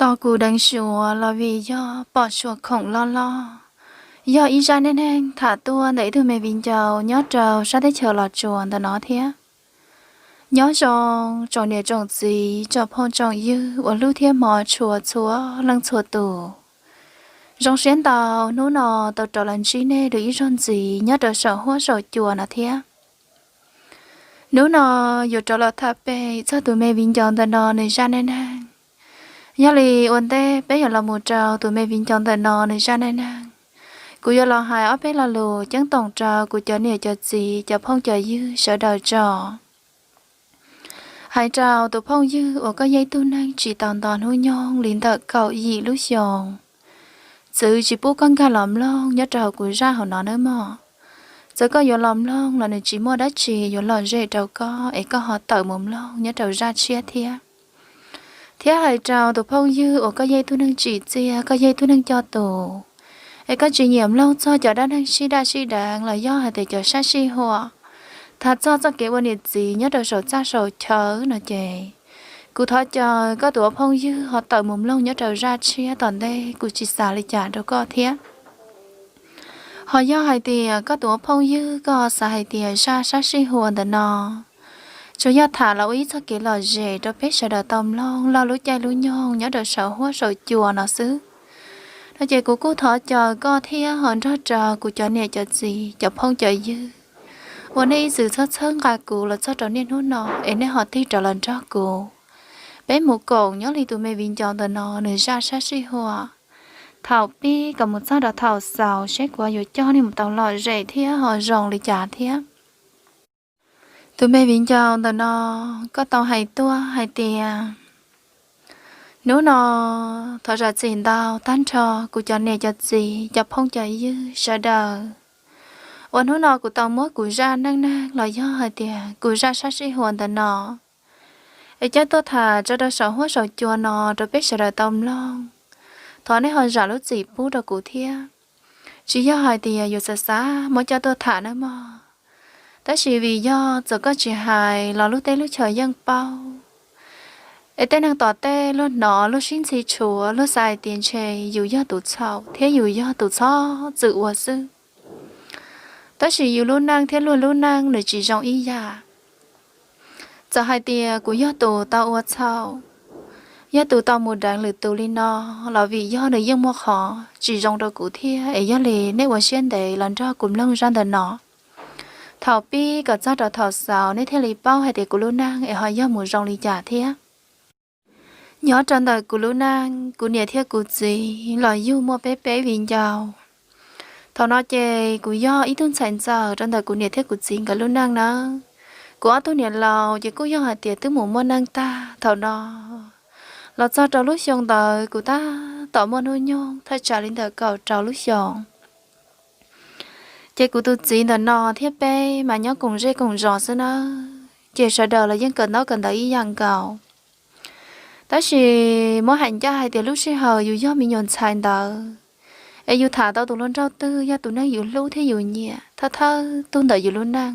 Tos kuv deev suav los vim yog pom suav khoom loj loj, yog ib zaj neej neeg tham tuaj ntawm ib tug me viv ncaus nyob rau sab teb chaws Los Tsuas ntawm no thiab. Nyob zoo tsoom niam tsoom txiv tsoom phooj tsoom ywg uas hlub thiab hmov tshua txhua leej txhua tus. Zoo siab ntau hnub no tau rov los ntsib nej dua ib zaug ntxiv nyob rau saum huab saum cua no thiab. Hnub no yuav rov los tham pem txog tus me viv ncaus ntawm no nws zaj neej neeg. Yog li ua ntej peb yuav los mus rau tus me viv ncaus ntawm no nws zaj neej neeg, kuv yuav los hais ob peb lo lus ceeb toom rau kuv cov niam cov txiv cov phooj cov ywg sawv daws tso. Hais rau tus phooj ywg uas koj yog ib tug neeg tsis tau nto hnub nyoog li ntawm kaum yim lub xyoos, txwv tsis pub koj nkag los mloog nyob rau hauv kuv zaj hauv no nawb mog. Txawm koj yuav los mloog los nws tsis muaj dab tsi yuav lom zem rau koj es koj ho tawm mus mloog nyob rau zaj tshiab thiab. Thiab hais rau tus phooj ywg uas koj yog ib tug neeg tsim txiaj, koj yog ib tug neeg coj tus, es koj tsis nyiam mloog txog cov dab neeg sib daj sib deev los yog hais tias cov sab sij huam, tham txog txoj kev ua niam txiv nyob rau saum txaj saum chaw no ces, kuv thov caw koj tus ua phooj ywg ho tawm mus mloog nyob rau zaj tshiab tom ntej, kuv tsis xav li cas rau koj thiab. Ho yog hais tias koj tus ua phooj ywg koj xav hais tias zaj sab sij huam ntawm no tsuas yog tham los ua ib txoj kev lom zem rau peb sawv daws tau mloog lawm lub caij lub nyoog nyob rau saum huab saum cua no xwb, no ces kuv kuj thov caw koj thiab ho nrog rau kuv cov niam cov txiv cov phooj cov ywg uas nej ib txwm txhawb txhawb nqa kuv los txog rau niaj hnub no es nej ho tig rov los nrog kuv, peb mus koom nyob li tus me viv ncaus ntawm no nws zaj sab sij huam, thaum pib kom mus txog rau thaum xaus seb kuv yuav coj nej mus tau lom zem thiab ho zoo li cas thiab. Tus me viv ncaus ntawm no, koj tau hais tuaj hais tias, hnub no thov zam txim ntau tag nrho kuv cov niam cov txiv cov phooj cov ywg sawv daws uas hnub no kuv tau muab kuv zaj neej neeg los yog hais tias kuv zaj sab sij huam ntawm no es coj tuaj tham tso rau saum huab saum cua no rau peb sawv daws tau mloog. Thov nej ho zam lub txim pub rau kuv thiab. Tsis yog hais tias yus xav xav muab coj tuaj tham nawb mog, tab sis vim yog txawm koj tsis hais los lub teb lub chaws yeej paub, es tej neeg tom tej luag hnov luag sib ntxhi tshuav luag xav hais tias ntshe yus yog tus txhaum thiab yus yog tus txhob txwm ua xwb. Tab sis yus lub neej thiab luag lub neej nws tsis zoo ib yam. Txawm hais tias kuv yog tus tau ua txhaum, yog tus tau mus deev lwm tus li no los vim yog nws yeej muaj qhov tsis zoo rau kuv thiab es yog li nej ua siab ntev los nrog kuv mloog zaj ntawm no thaum pib kom txog rau thaum xaus nej thiaj li paub hais tias kuv lub neej es ho yog mus zoo li cas thiab. Nyob rau ntawm kuv lub neej, kuv niam thiab kuv txiv los yug muaj peb peb viv ncaus. Thaum no ces kuv yog ib tug ntxhais ntxawm rau ntawm kuv niam thiab kuv txiv nkawd lub neej nawb. Kuv ob tug niam laus ces kuj yog hais tias twb mus muaj neej tag thaum no. Los txog rau lub xyoo ntawd kuv tab tom muaj hnub nyoog thaj tsam li ntawm kaum rau lub xyoos. Ces kuv tus txiv ntawm no thiab peb mas nyob koom zej koom zos xwb nawb, ces sawv daws los yeej kawm ntaub kawm ntawv ib yam nkaus. Tab sis muab hais ncaj hais tias lub sij hawm yus yog me nyuam ntxhais ntawd, es yus tham tau tus hluas nraug twg yog tus neeg yus hlub thiab yus nyiam thawj thawj tug ntawm yus lub neej,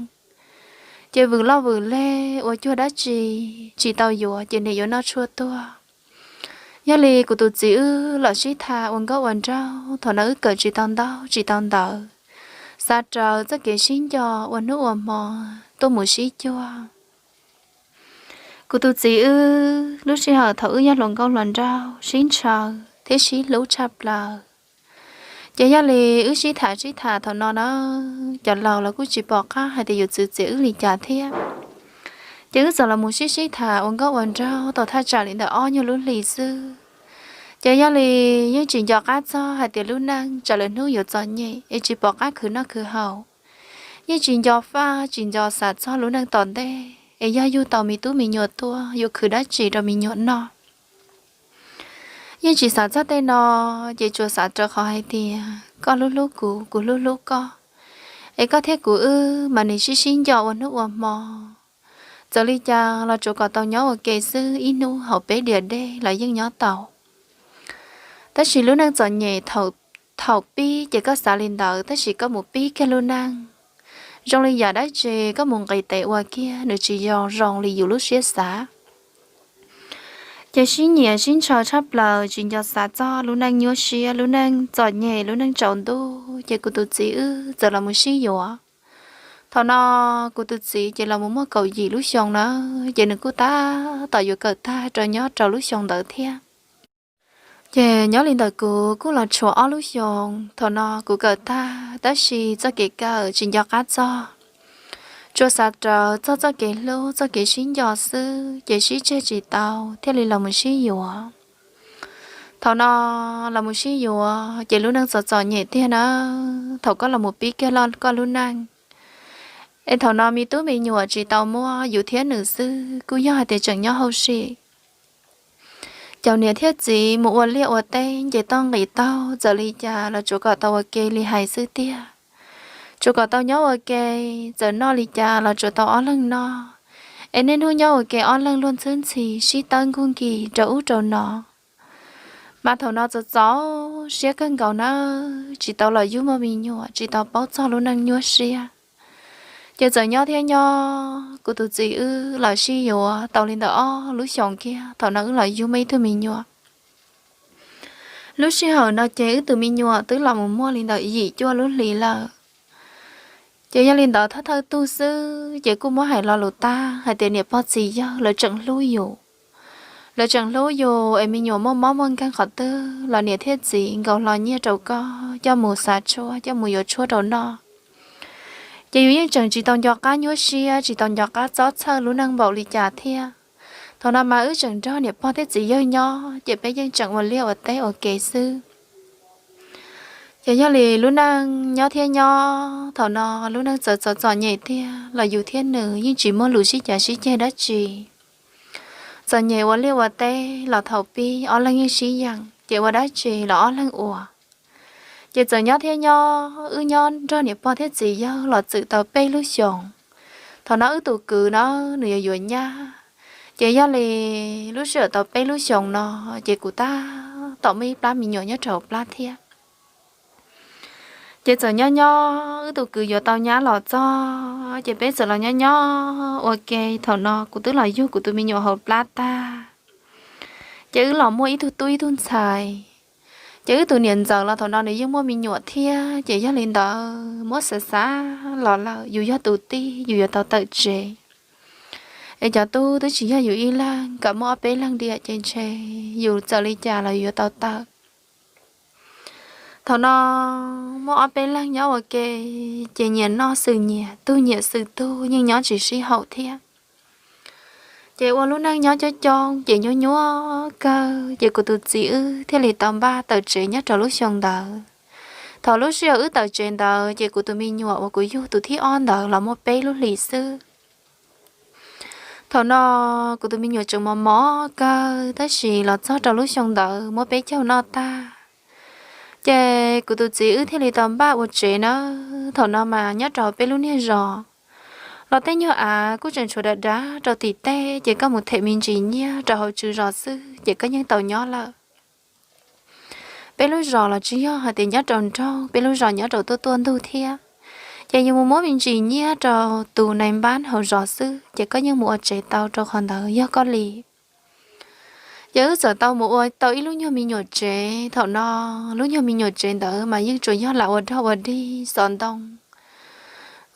ces vwm loj vwm leg ua cuag dab tsi tsis tau yuav ces niam yuav noj tshuaj tuag. Yog li kuv tus txiv wb los sib tham ua nkauj ua nraug, thaum no wb kawm tsis tau ntaub tsis tau ntawv, xav raws txoj kev sib nco ua hnub ua hmo tuaj mus sib cuag. Kuv tus txiv wb lub sij hawm thaum wb yog hluas nkauj hluas nraug sib ntshaw thiab sib hlub tshaj plaws. Ces yog li wb sib tham sib tham thaum no na, cov laus los kuj tsis pom qab hais tias yuav txwv txiav wb li cas thiab. Ces wb txawm los mus sib sib tham ua nkauj ua nraug tau thaj tsam li ntawm ob nyuag lub hlis xwb. Ces yog li yeej tsis nco qab txog hais tias lub neej tsam lawm hnub yuav txom nyem es tsis pom qab khwv noj khwv haus. Yeej tsis nco faj tsis nco xav txog lub neej tom ntej es yog yug tau me tub me nyuam tuaj yuav khwv dab tsi rau me nyuam noj. Yeej tsis xav txog tej no, ces tsuas xav rau qhov hais tias koj hlub hlub kuv, kuv hlub hlub koj, es koj thiab kuv wb mas nws sib sib nco ua hnub ua hmo. Txawm li cas los tsuas kom tau nyob ua ke xwb, ib hnub hauv peb diam dej los yeej nyob tau. Tab sis lub neej txom nyem thaum pib ces koj xav li ntawd, tab sis koj mus pib kiag lub neej, zoo li yam dab tsi koj mus nqis tes ua kiag nws tsis yog zoo li yus lub siab xav. Ces sib nyiam sib ntshaw tshaj plaws, tsis nco xav txog lub neej nyuaj siab, lub neej txom nyem, lub neej tsaus ntuj, ces kuv tus txiv wb txawm los mus sib yuav. Thaum no kuv tus txiv ces los mus muaj kaum yim lub xyoo na, ces nws kuj tab tom yuav kawm tag rau nyob rau lub xyoo ntawd thiab. Ces nyob li ntawm kuv kuj los tshuav ob lub xyoos, thaum no kuv kawm tag tab sis txoj kev kawm tsis nco qab txog, tsuas xav rawv txog txoj kev hlub txoj kev sib nco xwb, ces sib tseg tsis tau thiaj li los mus sib yuav. Thaum no los mus sib yuav ces lub neej txom txom nyem tiag na. Thaum koj los mus pib kiag koj lub neej, es thaum no me tub me nyuam tsis tau muaj, yus thiab nws xwb, kuj yog hais tias tseem nyob hauj sim. Cov niam thiab txiv mus ua liaj ua teb nce toj nqis taug, txawm li cas los tsuas kom tau ua ke li hais xwb tiag. Tsuas kom tau nyob ua ke, txawm noj li cas los tsuas tau ob leeg noj. Es niaj hnub nyob ua ke ob leeg luag ntxhwb ntxhi sib tawb nkuj nkis rau ub rau no. Mas thaum no txom txom siab kawg nkaus na, tsis tau los yug muaj me nyuam, tsis tau paub txog lub neej nyuaj siab. Ces txawm nyob thiab nyob, kuv tus txiv wb los sib yuav tau li ntawm ob lub xyoos kiag, thaum no wb los yug muaj ib tug me nyuam. Lub sij hawm no ces wb tus me nyuam twb los mus muaj li ntawm yim cuaj lub hlis lawm. Ces yog li ntawd thawj thawj tug xwb ces kuj muab hais lo lus tag hais tias niam pog txiv yawg lawv tseem hlub yus. Lawv tseem hlub yus es me nyuam muaj mob muaj nkeeg qhov twg los niam thiab txiv nkaus hlo nyiaj rau koj coj mus xav tshuaj, coj mus yuav tshuaj rau noj. Ces yus yeej tseem tsis tau nco qab nyuaj siab, tsis tau nco qab txob txhawj lub neej npaum li cas thiab. Thaum no mas wb tseem nrog niam pog thiab txiv yawg nyob, ces peb yeej tseem ua liaj ua teb ua ke xwb. Ces yog li lub neej nyob thiab nyob, thaum no lub neej txawm txom txom nyem tiag los yus thiab nws yeej tsis muaj lus sib cav sib ceg dab tsi. Txom nyem ua liaj ua teb los thaum pib ob leeg yeej sib yeem, ces ua dab tsi los ob leeg ua. Ces txawm nyob thiab nyob, wb nyob nrog niam pog thiab txiv yawg los txwm tau peb lub xyoos. Thaum no wb tus kwv no nws yuav yuav nyab, ces yog li lub sij hawm tau peb lub xyoos no, ces kuv tab tom muaj ib plab me nyuam nyob rau hauv plab thiab. Ces txawm nyob nyob wb tus kwv yuav tau nyab los txog, ces peb txawm los nyob nyob ua ke. Thaum no kuv twb los yug kuv tus me nyuam hauv plab tag, ces wb los muaj ib tug tub ib tug ntxhais. Ces wb tus niam ntxawm los thaum no nws yeej muaj me nyuam thiab, ces yog li ntawd muab xav xav los lawm yus yog tus tij yus yuav tau tawm tsev. Es cov tub twb tsis yog yus ib leeg, kom muaj ob peb leeg diam ces ntshe yus txawm li cas los yuav tau tawm. Thaum no muaj ob peb leeg nyob ua ke, ces nyias noj xwm nyias, tug nyiam xwm tug, yeej nyob tsis sib haum thiab. Ces ua lub neej nyob coob coob ces nyuaj nyuaj kawg, ces kuv tus txiv wb thiaj li tau npaj tawm tsev nyob rau lub xyoo ntawd. Thaum lub sij hawm wb tawm tsev ntawd ces kuv tus me nyuam uas kuv yug tus thib ob ntawd los muaj peb lub hlis xwb. Thaum no kuv tus me nyuam tseem mos mos kawg, tab sis los txog rau lub xyoo ntawd muab peb caug noj tag, ces kuv tus txiv wb thiaj li tau npaj ua tsev na. Thaum no mas nyob rau peb lub niag zos los tej nyuag av kuj tseem tshuav dav dav rau tim tej, ces koj mus them me ntsis nyiaj rau hauv tswv zos xwb ces koj yeej tau nyob lawm. Peb lub zos los tsis yog hais tias nyob rau nroog, peb lub zos nyob rau tuaj tuaj ntug thiab. Ces yus mus muab me ntsis nyiaj rau tus nais npab hauv zos xwb ces koj yeej mus ua tsev tau rau qhov ntawd yog koj li. Ces wb txawm tau mus ua tau ib lub nyuag me nyuam tsev. Thaum no lub nyuag me nyuam tsev ntawd mas yeej tsuas yog lam ua dog ua dig xov ntoo,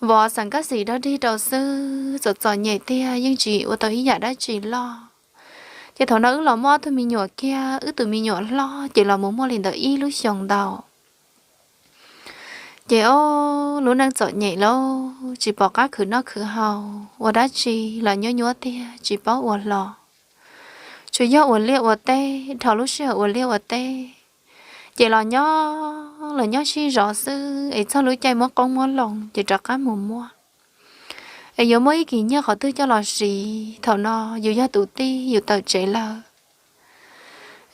vov xeem kab xim dog dig rau xwb, txom txom nyem tiag yeej tsis ua tau ib yam dab tsi loj. Ces thaum no wb los muaj ob tug me nyuam kiag, wb tus me nyuam hlob ces los mus muaj li ntawm ib lub xyoos ntau. Ces o, lub neej txom nyem lauj, tsis pom qab khwv noj khwv haus, ua dab tsi los nyuab nyuab tiag tsis paub ua hlo. Tsuas yog ua liaj ua teb, dhau lub sij hawm ua liaj ua teb, ces los nyob los nyob sib zov xwb es txog lub caij muab qoob muab loo ces rov qab mus muab. Es yuav muaj ib kis nyiaj qhov twg coj los siv, thaum no yus yog tus tij yus tawm tsev lawm.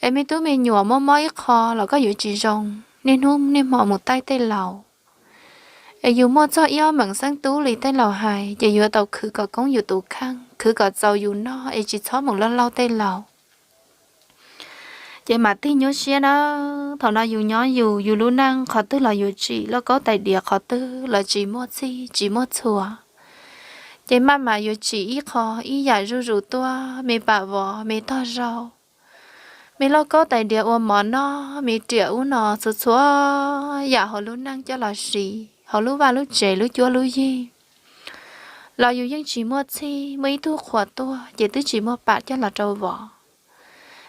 Es me tub me nyuam muaj mob ib qho los koj yuav tsis zoo, niaj hnub niaj hmo mus taij tej laus. Es yus muaj txog ib ob meem xeeb tub li tej laus hais, ces yuav tau khwv kom koob yus tus kheej, khwv kom txaus yus noj es tsis txhob mus lauj lauj tej laus. Ces mam tig nyuaj siab na. Thaum no yus nyob yus, yus lub neej qhov twg los yuav tsim, lauj kaub tais diav qhov twg los tsis muaj txhij tsis muaj txhua. Ces maj mam yuav tsim ib qho ib yam zuj zus tuaj, me pam vov, me tog zau, me lauj kaub tais diav ua mov noj, me riam ub no txhua txhua yam hauv lub neej coj los siv, hauv lub vaj lub tsev lub cuab lub yig los yus yeej tsis muaj txhij, muaj ib tug qhuas tuaj ces twb tsis muaj pam coj los rau vov.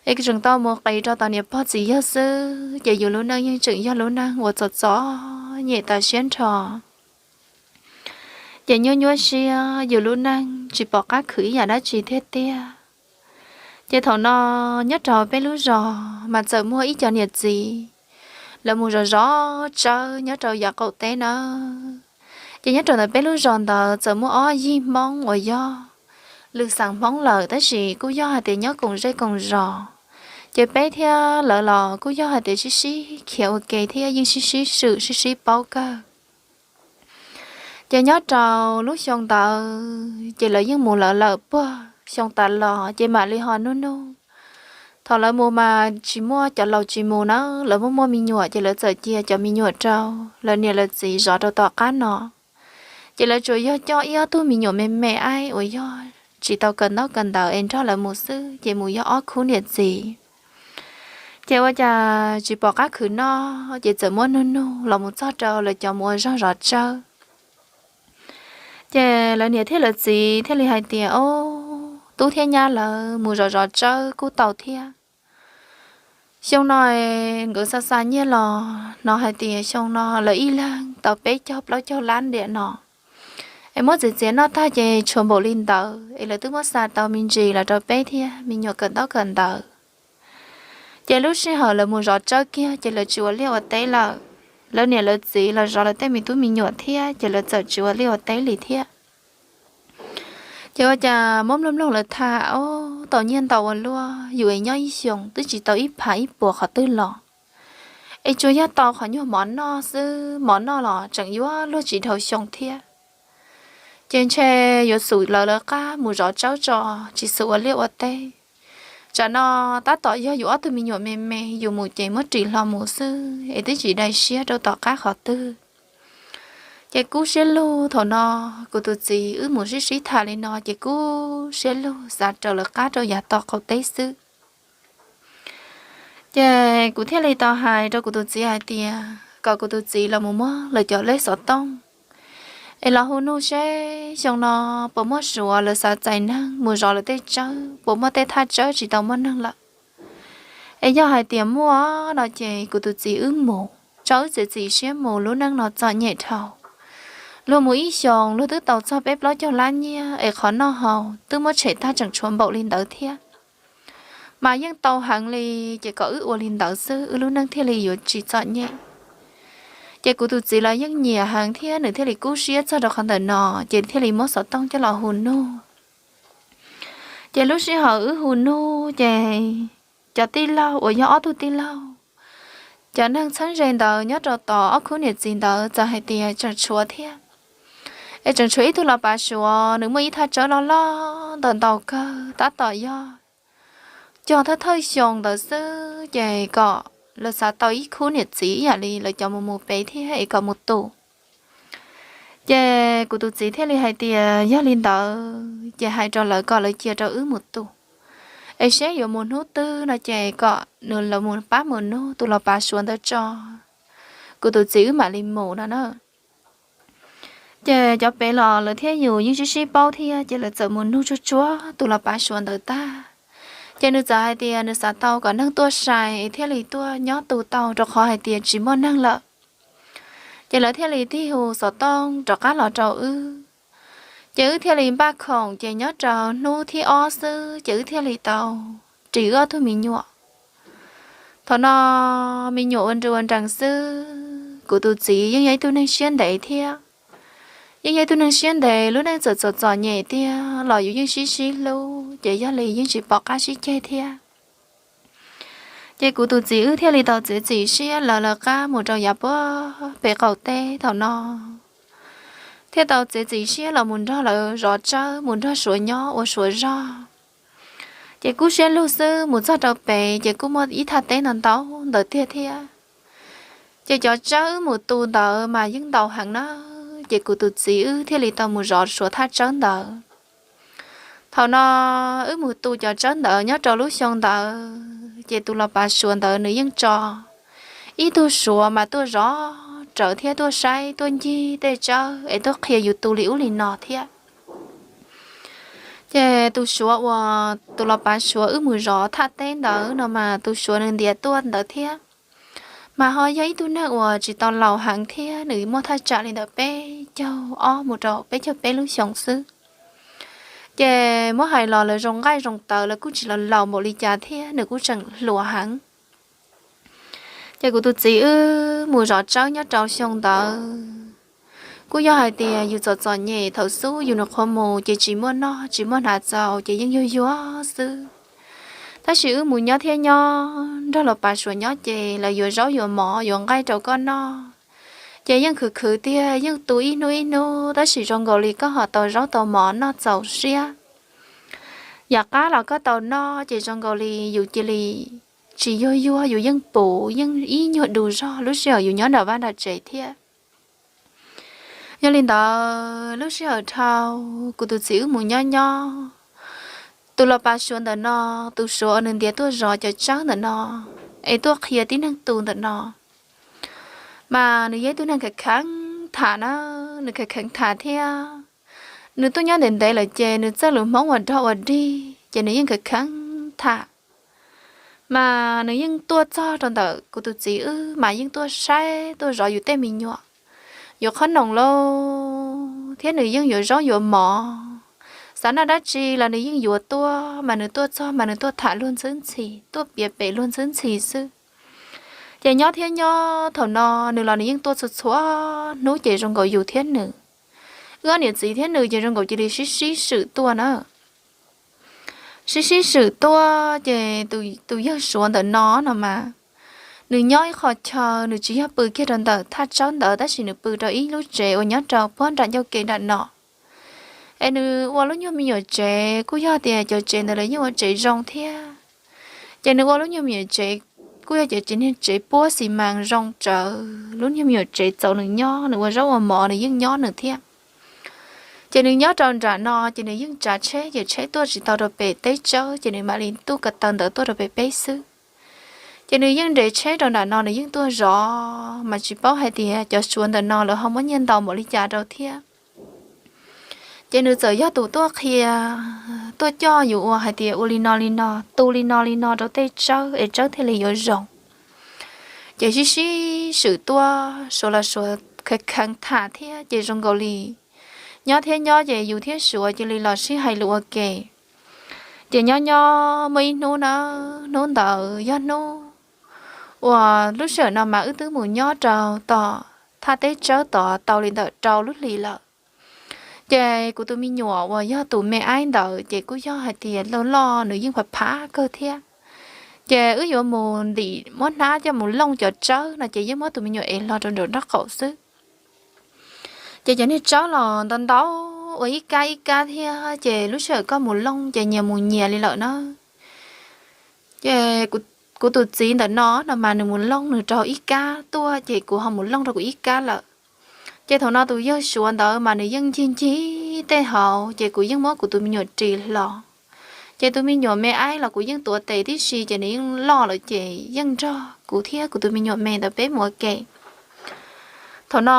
Es tseem tau mus qis rau tom niam pog txiv yawg xwb, ces yus lub neej yeej tseem yog lub neej uas txom txom nyem tas siab nrho. Ces nyuaj nyuaj siab, yus lub neej tsis pom qab khwv ib yam dab tsi thiab tiag. Ces thaum no nyob rau peb lub zos mas txawm muaj ib co niam txiv, lawv mus zov zov tsawb nyob rau yav qaum teb nawb. Ces nyob rau ntawm peb lub zos ntawd txawm muaj ob yig Hmoob uas yog lwm xeem Hmoob lawm tab sis kuj yog hais tias nyob koom zej koom zos. Ces peb thiab lawv los kuj yog hais tias sib sib khiav ua ke thiab yeej sib sib swm sib sib paub kawg. Ces nyob rau lub xyoo ntawd ces lawv yeej mus lawv lawm puag xyoo tas los ces mam li ho nug nug. Thaum lawv mus mas tsis muaj cov laus tsis mus na, lawv muaj muaj me nyuam ces lawv txawm cia cov me nyuam rau lawv niam lawv txiv zov rau tom qab no. Ces lawv tsuas yog coj ib ob tug me nyuam me me aib uas yog tsis tau kawm ntaub kawm ntawv es nrog lawv mus xwb, ces mus yog ob khub niam txiv. Ces ua cas tsis pom qab khwv noj ces txawm muab nug nug los mus txog rau lawv cov mus ua zog zov tsawb. Ces lawv niam thiab lawv txiv thiaj li hais tias, Ob, tub thiab nyab lawv mus zov zov tsawb kuj tau thiab. Xyoo no nkawd xa xa nyiaj los no hais tias xyoo no lawv ib leeg tau peb caug plaub caug lab ntiam no. Es muab txiav txiav noj tag ces tshuav npaum li ntawd es lawv twb muab xa tau me ntsis los rau peb thiab me nyuam kawm ntaub kawm ntawv. Ces lub sij hawm lawv mus zov tsawb kiag ces lawv tsis ua liaj ua teb lawm. Lawv niam lawv txiv los zov lawv tej me tub me nyuam thiab ces lawv txawm tsis ua liaj ua teb li thiab. Ces ua cas muab mloog mloog lawv tham, Ob, tau nyiaj ntau ua luaj, yus es nyob ib xyoos twb tsis tau ib phav ib puas qhov twg los, es tsuas yog tau qhov nyuag mov noj xwb, mov noj los tseem yuav luag tsis dhau xyoo thiab. Ces ntshe yuav xub lawv lawv qab mus zov tsawb tso, tsis xub ua liaj ua teb. Tsam no tab tom yog yus ob tug me nyuam me me, yus mus ces muab ris hlo mus xwb es twb tsis dai siab rau tom qab qhov twg. Ces kub siab lug thaum no, kuv tus txiv wb mus sib sib tham li no ces kub siab lug xav raws lawv qab rau yav tom qaum teb xwb. Ces kuv thiaj li tau hais rau kuv tus txiv hais tias kom kuv tus txiv los mus muab lawv cov lej xov tooj es los hu nug seb xyoo no puas muaj suav lawv xav txais neeg mus zov lawv tej tsawb, puas muaj tej thaj tsawb tsis tau muaj neeg lawm. Es yog hais tias muaj no ces kuv tus txiv wb mus, tso wb txiav txim siab mus, lub neej no txom nyem dhau. Luag mus ib xyoos luag twb tau txog peb plaub caug lab nyiaj es qhov noj haus twb muab tshem tag tseem tshuav npaum li ntawd thiab. Mas yeej tau heev li, ces kom wb ua li ntawd xwb wb lub neej thiaj li yuav tsis txom nyem. Ces kuv tus txiv los yeej nyiam heev thiab nws thiaj li kub siab txog rau qhov ntawm no, ces thiaj li muab xov tooj coj los hu nug. Ces lub sij hawm wb hu nug ces cov tij laug uas yog ob tug tij laug, cov neeg txheeb ze ntawd nyob rau tom ob khub niam txiv ntawd txawm hais tias tseem tshuav thiab. Es tseem tshuav ib tug los pav suav, nws muaj ib thaj tsawb loj loj ntau ntau kawg tab tom yog cog thawj thawj xyoo ntawd xwb, ces kom lawv xav tau ib khub niam txiv ib yam li lawv cov mus mus pem thiab es kom mus tu. Ces kuv tus txiv thiaj li hais tias yog li ntawd ces hais rau lawv kom lawv cia rau wb mus tu, es seb yuav mus hnub twg no ces kom nws los mus pab mus nug tus los pav suav ntawd tso, kuv tus txiv wb mam li mus no na. Ces cov pem los lawv thiab yus yeej sib sib paub thiab, ces lawv txawm mus nug tsuag tsuag tus los pav suav ntawd tag. Ces nws txawm hais tias nws xav tau kom neeg tuaj sai thiaj li tuaj nyob tu tau, rau qhov hais tias tsis muaj neeg lawm. Ces lawv thiaj li tig hu xov tooj rov qab los rau wb. Ces wb thiaj li npaj khoom, ces nyob rau hnub thib ob xwb ces wb thiaj li tau ris wb ob tug me nyuam. Thaum no me nyuam ua nrug ua nrees xwb, kuv tus txiv yeej yog ib tug neeg siab ntev thiab. Yeej yog ib tug neeg siab ntev, lub neej txawm txom txom nyem tiag los yus yeej sib sib hlub, ces yog li yeej tsis pom qab sib ceg thiab. Ces kuv tus txiv wb thiaj li tau txiav txim siab lawv lawv qab mus rau yav puag pem qaum teb thaum no, thiaj tau txiav txim siab los mus nrog lawv zov tsawb, mus nrog suav nyob ua suav zog. Ces kub siab lug xwb, mus txog rau pem ces kuj muaj ib thaj teb ntau ntau ntawd tiag thiab. Ces cov tsawb wb mus tu ntawd mas yeej ntau heev na, ces kuv tus txiv wb thiaj li tau mus zov suav thaj tsawb ntawd. Thaum no wb mus tu cov tsawb ntawd nyob rau lub xyoo ntawd ces tus los pav suav ntawd nws yeej tso ib tug suav mas tuaj zov rawv thiab tuaj saib tuaj ncig tej tsawb es tuaj qhia yus tu li ub li no thiab. Ces tus suav uas tus los pav suav wb mus zov thaj teb ntawd no mas tus suav nws ntiav tuaj ntawd thiab. Mas ho yog ib tug neeg uas tsis tau laus heev thiab nws muaj thaj tsam li ntawm peb caug ob mus rau peb caug peb lub xyoos xwb. Ces muab hais los lawv zoo nqaij zoo tawv, lawv kuj tsis los laus npaum li cas thiab nws kuj tseem hluas heev. Ces kuv tus txiv wb mus zov tsawb nyob rau xyoo ntawd kuj yog hais tias yus txom txom nyem thaum xub yus nws qhuav mus ces tsis muaj noj tsis muaj hnav txaus ces yeej yuag yuag xwb. Tab sis wb mus nyob thiab nyob nrog los pav suav nyob ces lawv yuav zaub yuav mov yuav nqaij rau koj noj. Ces yeej khwv khwv tiag, yeej tu ib hnub ib hnub tab sis zoo nkaus li koj ho tau zaub tau mov noj txaus siab. Yam qab los koj tau noj ces zoo nkaus li yus cia li tsis yuag yuag, yus yeej puv yeej ib nyuag du zog lub sij hawm yus nyob nram vaj nram tsev thiab. Yog li ntawd lub sij hawm dhau kuv tus txiv wb mus nyob nyob, tus los pav suav ntawm no, tus suav uas nws ntiav tuaj zov cov tsawb ntawm no es tuaj qhia tib neeg tu ntawm no, mas nws yog ib tug neeg kheev kheev tham na, nws kheev kheev tham thiab. Nws tuaj nyob ntev ntev lawm ces nws txawj lus Hmoob uas dog uas dig ces nws yeej kheev kheev tham. Mas nws yeej tuaj txog rau ntawm kuv tus txiv wb mas yeej tuaj saib tuaj zov yus tej me nyuam, yuav qhob noom lauj thiab nws yeej yuav zaub yuav mov. Xav noj dab tsi los nws yeej yuav tuaj, mas nws tuaj txog mas nws tuaj tham luag ntxhwb ntxhi, tuaj piav pem luag ntxhwb ntxhi xwb. Ces nyob thiab nyob thaum no nws los nws yeej tuaj txhua txhua hnub ces zoo nkaus yus thiab nws, wb ob niam txiv thiab nws ces zoo nkaus cia li sib sib swm tuaj na. Sib sib swm tuaj ces tus yawg suav ntawm no no mas nws nyob ib qho chaw, nws tsis yog pw kiag rau ntawm thaj tsawb ntawd tab sis nws pw rau ib lub tsev uas nyob rau puag nram ncauj ke nram no. Es nws ua lub nyuag me nyuam tsev kuj yog tias cov tsev ntawd lawv yeej ua tsev zoo thiab. Ces nws ua lub nyuag me nyuam tsev kuj yog cov tsev niag tsev puab xi mas zoo tsawv, lub nyuag me nyuam tsev txaus nws nyob, nws ua zaub ua mov nws yeej nyob nws thiab. Ces nws nyob rau nram no ces nws yeej tsav tsheb ces tsheb tuaj tsis tau rau pem teb tsawb ces nws mam li tuaj ko taw ntawd tuaj rau pem peb xwb. Ces nws yeej nres tsheb rau nram no nws yeej tuaj zov mas tsis paub hais tias cov suav ntawm no lawv ho muab nyiaj ntau npaum li cas rau thiab. Ces nws txawm yog tus tuaj qhia, tuaj coj yus ua hais tias ua li no li no, tu li no li no rau tej tsawb es tsawb thiaj li yuav zoo. Ces sib sib swm tuaj, suav los suav kheev kheev tham thiab ces zoo nkaus li nyob thiab nyob ces yus thiab suav cia li los sib hais lus ua ke. Ces nyob nyob muaj ib hnub na, hnub ntawd yog hnub uas lub sij hawm no mas wb twb mus nyob rau tom thaj teb tsawb tod tau li ntawm rau lub hlis lawm. Ces kuv tus me nyuam uas yog tus me aib ntawd ces kuj yog hais tias loj loj nws yeej phav phav kawg thiab. Ces wb yuav mus ntim muab hnab coj mus looj cov tsawb no ces yeej muab tus me nyuam ev hlo rau nraum nraub qaum xwb. Ces cov niag tsawb los ntau ntau ua ib kab ib kab thiab ces lub sij hawm koj mus looj ces nyias mus nyias li lawm na. Ces kuv tus txiv ntawm no no mas nws mus looj nws rau ib kab tuaj ces kuv ho mus looj rau kuv ib kab lawm. Ces thaum no tus yawg suav ntawd mas nws yeej ncig ncig tej hauv ces kuv yeej muab kuv tus me nyuam ris hlo. Ces tus me nyuam me aib los kuv yeej tuav tes tib si ces nws yeej loj lawm ces yeej nrog kuv thiab kuv tus me nyuam me ntawd peb mus ua ke. Thaum no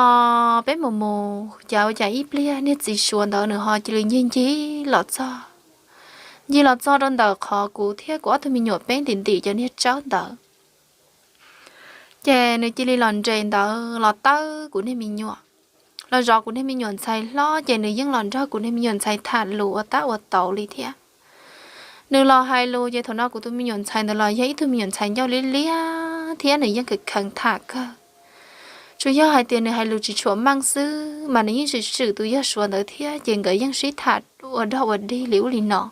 peb mus mus cas ua cas ib pliag niag txiv suav ntawd nws ho cia li ncig ncig los txog. Ncig los txog rau ntawm qhov kuv thiab kuv ob tug me nyuam peb ntim ntim cov niag tsawb ntawd. Ces nws cia li los nres ntawd los tawb kuv niag me nyuam. Los zov kuv niag me nyuam ntxhais hlob ces nws yeej los nrog kuv niag me nyuam ntxhais tham lus ua tab ua tauv li thiab. Nws los hais lus ces thaum no kuv tus me nyuam ntxhais ntawd los yog ib tug me nyuam ntxhais ncauj liab liab thiab nws yeej kheev kheev tham kawg. Tsuas yog hais tias nws hais lus tsis tshua meej xwb mas nws yeej swm swm tus yawg suav ntawd thiab ces nkawd yeej sib tham ua dog ua dig li ub li no.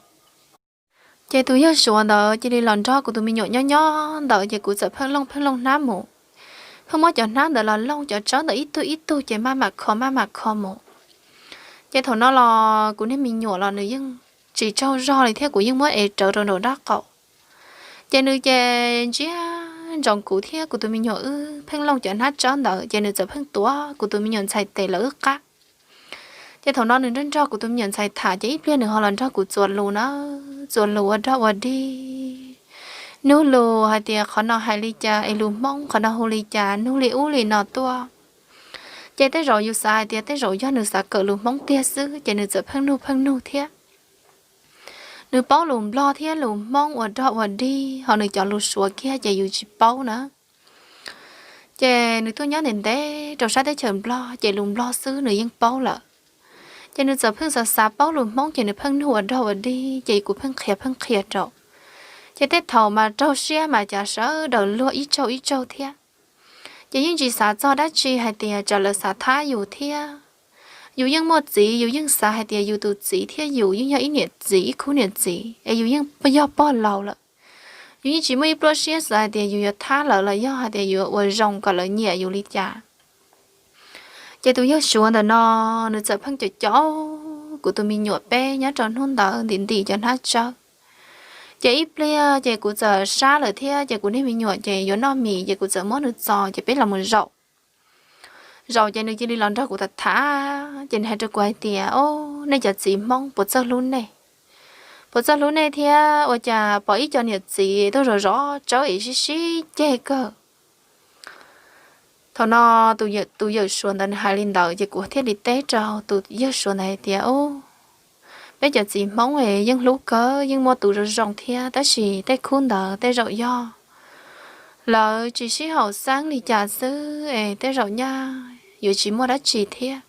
Ces tus yawg suav ntawd cia li los nrog kuv tus me nyuam nyob nyob ntawd ces kuv txawm pheej looj pheej looj hnab mus. Pheej muab cov hnab ntawd los looj cov tsawb ntawd ib tug ib tug ces maj mam kho maj mam kho mus. Ces thaum no los kuv niag me nyuam los nws yeej tsis tsaug zog li thiab kuv yeej muab ev rawv rau nraum nraub qaum. Ces nws ces ntsia ntsoov kuv thiab kuv tus me nyuam wb pheej looj cov hnab tsawb ntawd ces nws txawm pheej tuav kuv tus me nyuam ntxhais tes lawv wb qab. Ces thaum no nws nrog nrog kuv tus me nyuam ntxhais tham ces ib pliag nws ho los nrog kuv txuas lus na, txuas lus ua dog ua dig. Nug lus hais tias qhov no hais li cas es lus Hmoob qhov no hu li cas, nug li ub li no tuaj. Ces tej zaum yus xav hais tias tej zaum yog nws xav kawm lus Hmoob tiag xwb ces nws txawm pheej nug pheej nug thiab. Nws paub lus Nplog thiab lus Hmoob ua dog ua dig, ho nws cov lus Suav kiag ces yus tsis paub na. Ces nws tuaj nyob ntev ntev rau sab teb chaws Nplog ces lus Nplog xwb nws yeej paub lawm. Ces nws txawm pheej xav xav paub lus Hmoob ces nws pheej nug ua dog ua dig ces kuv pheej qhia pheej qhia rau. Ces tej thaum mas raug siab mas cas sawv daws luag ib tsaug ib tsaug thiab. Ces yeej tsis xav txog dab tsi hais tias tsam lawv xav thab yus thiab. Yus yeej muaj txiv, yus yeej xav hais tias yus tus txiv thiab yus yeej yog ib niam txiv ib khub niam txiv es yus yeej yog pog laus lawm. Yus yeej tsis muaj ib pluab siab xav hais tias yus yuav thab lawv los yog hais tias yuav ua zoo kom lawv nyiam yus li cas. Ces tus yawg Suav ntawm no nws txawm pheej caum caum kuv tus me nyuam peb nyob rau hnub ntawd ntim ntim cov hnab tsawb. Ces ib pliag ces kuv txawm sab lawm thiab ces kuv niag me nyuam ces yuav noj mis ces kuv txawm muab nws txo ces peb los mus zaum. Zaum ces nws cia li los nrog kuv tham tham ces nws hais rau kuv hais tias, Au, nej cov txiv Hmoob puas txawj hlub nej, puas txawj hlub nej thiab ua cas pom ib co niam txiv tuaj zov zov tsawb es sib sib ceg kawg. Thaum no tus yawm Suav ntawd nws hais li ntawd ces kuv thiaj li teb rau tus yawg Suav ntawd hais tias, Au, peb cov txiv Hmoob es yeej hlub kawg, yeej muaj tus zoo zoo thiab tab sis tej khub ntawd tej zaum yog lawv tsis sib haum xeeb li cas xwb es tej zaum nyaj yuav tsis muaj dab tsi thiab.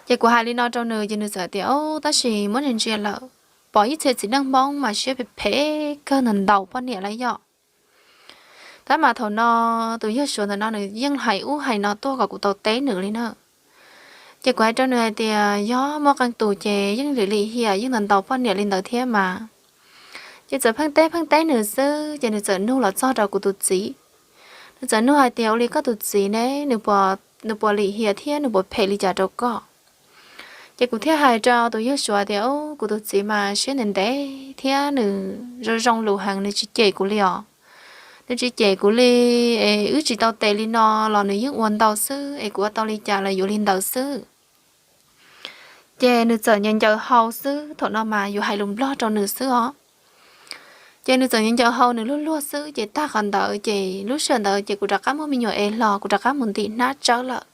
Ces kuv hais li no rau nws ces nws txawm tias, Au, tab sis muab ntsia ntsia lawm, pom ib txhia txiv neej Hmoob mas siab phem phem kawg, ntaus ntaus poj niam lawm yom. Tab mas thaum no tus yawg Suav ntawm no nws yeej hais ub hais no tuaj kom kuv tau teb nws li na. Ces kuv hais rau nws hais tias, Yog muaj qee tus ces yeej lim lim hiam yeej ntaus ntaus poj niam li ntawd thiab mas. Ces txawm pheej teb pheej teb nws xwb ces nws txawm nug los txog rau kuv tus txiv. Nws txawm nug hais tias, Ua li koj tus txiv ne, nws puas lim hiam thiab nws puas phem li cas rau koj? Ces kuv thiaj hais rau tus yawg Suav tias, Au, kuv tus txiv mas siab ntev ntev thiab nws zoo zoo lus heev, nws tsis cem kuv li os. Nws tsis cem kuv li, es wb tsis tau tes li no los nws yeej ua ntau xwb es kuv ua tau li cas los yuav li ntawd xwb. Ces nws txawm nyav ncaws hau xwb, thaum no mas yus hais lus Nplog rau nws xwb os. Ces nws txawm nyav ncaws hau nws luag luag xwb ces tag qhov ntawd ces lub sij hawm ntawd ces kuv rov qab muab me nyuam ev hlo kuv rov qab mus ntim hnab tsawb lawm.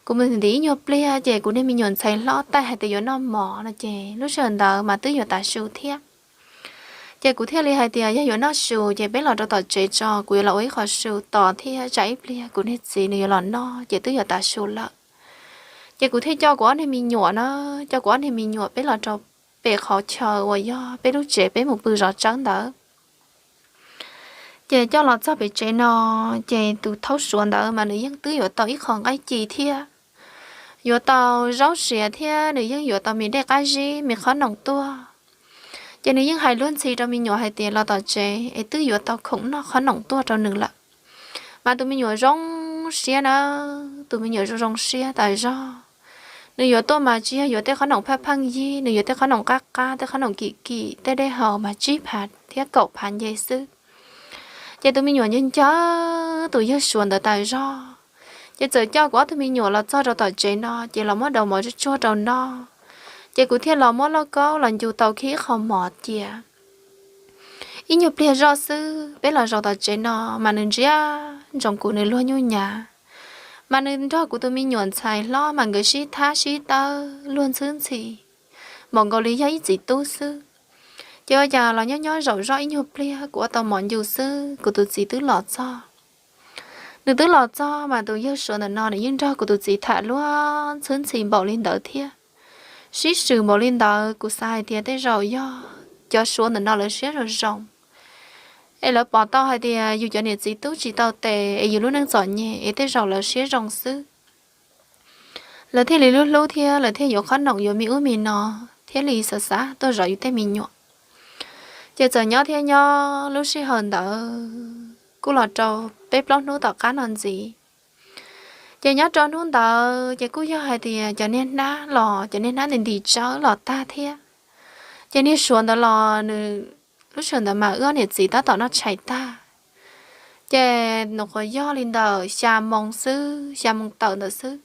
Kuv mus ntim ib nyuag pliag ces kuv niag me nyuam ntxhais hlob taij hais tias yuav noj mov no ces lub sij hawm ntawd mas twb yuav tav su thiab. Ces kuv thiaj li hais tias yog yuav noj su ces peb los rau tom tsev tso, kuv yuav los ua ib qho su tos thiab tsam ib pliag kuv niag txiv nws yuav los noj ces twb yuav tav su lawm. Ces kuv thiaj coj kuv ob niag me nyuam na, coj kuv ob niag me nyuam peb los rau pem qhov chaw uas yog peb lub tsev peb mus pw zov tsawb ntawd. Ces coj los txog pem tsev no, ces tus thaub Suav ntawd mas nws yeej twb yuav tau ib qho nqaij ci thiab, yuav tau zaub siav thiab nws yeej yuav tau me dej qab zib me qhob noom tuaj. Ces nws yeej hais luag ntxhi rau me nyuam hais tias los tom tsev es twb yuav tau khoom noj qhob noom tuaj rau nws lawm. Mas tus me nyuam zoo siab na, tus me nyuam zoo zoo siab tas zog. Nws yuav tuaj mas tsis yog yuav tej qhob noom phaj pheej yig, nws yuav tej qhob noom qab qab, tej qhob noom kim kim, tej dej haus mas tsib phav thiab kaum phav nce xwb. Ces tus me nyuam ncaws ncaws tus yawg Suav ntawd tas zog. Ces txawm coj kuv ob tug me nyuam los txog rau tom tsev no ces los muab daus mov tsuag tsuag rau noj. Ces kuv thiaj los muab lauj kaub los ncu tau kiag ib qho mov cia. Ib nyuag pliag zoj xwb peb los zaum tom tsev no, mas nws ntsia ntsoov kuv nws luag nyuj nyav, mas nws nrog kuv tus me nyuam ntxhais hlob mas nkawd sib thab sib tawb luag ntxhwb ntxhi, npaum nkaus li yog ib txiv tub xwb. Ces ua cas los nyob nyob zaum zoj ib nyuag pliag kuv ua tau mov ncu xwb kuv tus txiv twb los txog. Nws twb los txog mas tus yawg Suav ntawm no nws yeej nrog kuv tus txiv tham luag ntxhwb ntxhi npaum li ntawd thiab. Sib swm npaum li ntawd kuv xav hais tias tej zaum yog cov Suav ntawm no lawv siab zoo zoo, es lawv pom tau hais tias yus cov niam txiv tub tsis tau tes es yus lub neej txom nyem es tej zaum lawv siab zoo xwb. Lawv thiaj li hlub hlub thiab lawv thiaj yuav qhob noom yuav me ub me no thiab li xav xav tuaj zov yus tej me nyuam. Ces txawm nyob thiab nyob lub sij hawm ntawd kuj los rau peb plaub hnub tom qab no ntxiv. Ces nyob rau hnub ntawd ces kuj yog hais tias cov niag hnab los cov niag hnab nti nti tsawb los tag thiab. Ces niag Suav ntawd los nws lub sij hawm ntawd mas wb ob niam txiv tab tom noj tshais tag. Ces nws qhuav yog li ntawm xya moo xwb, xya moo tawm ntawd xwb.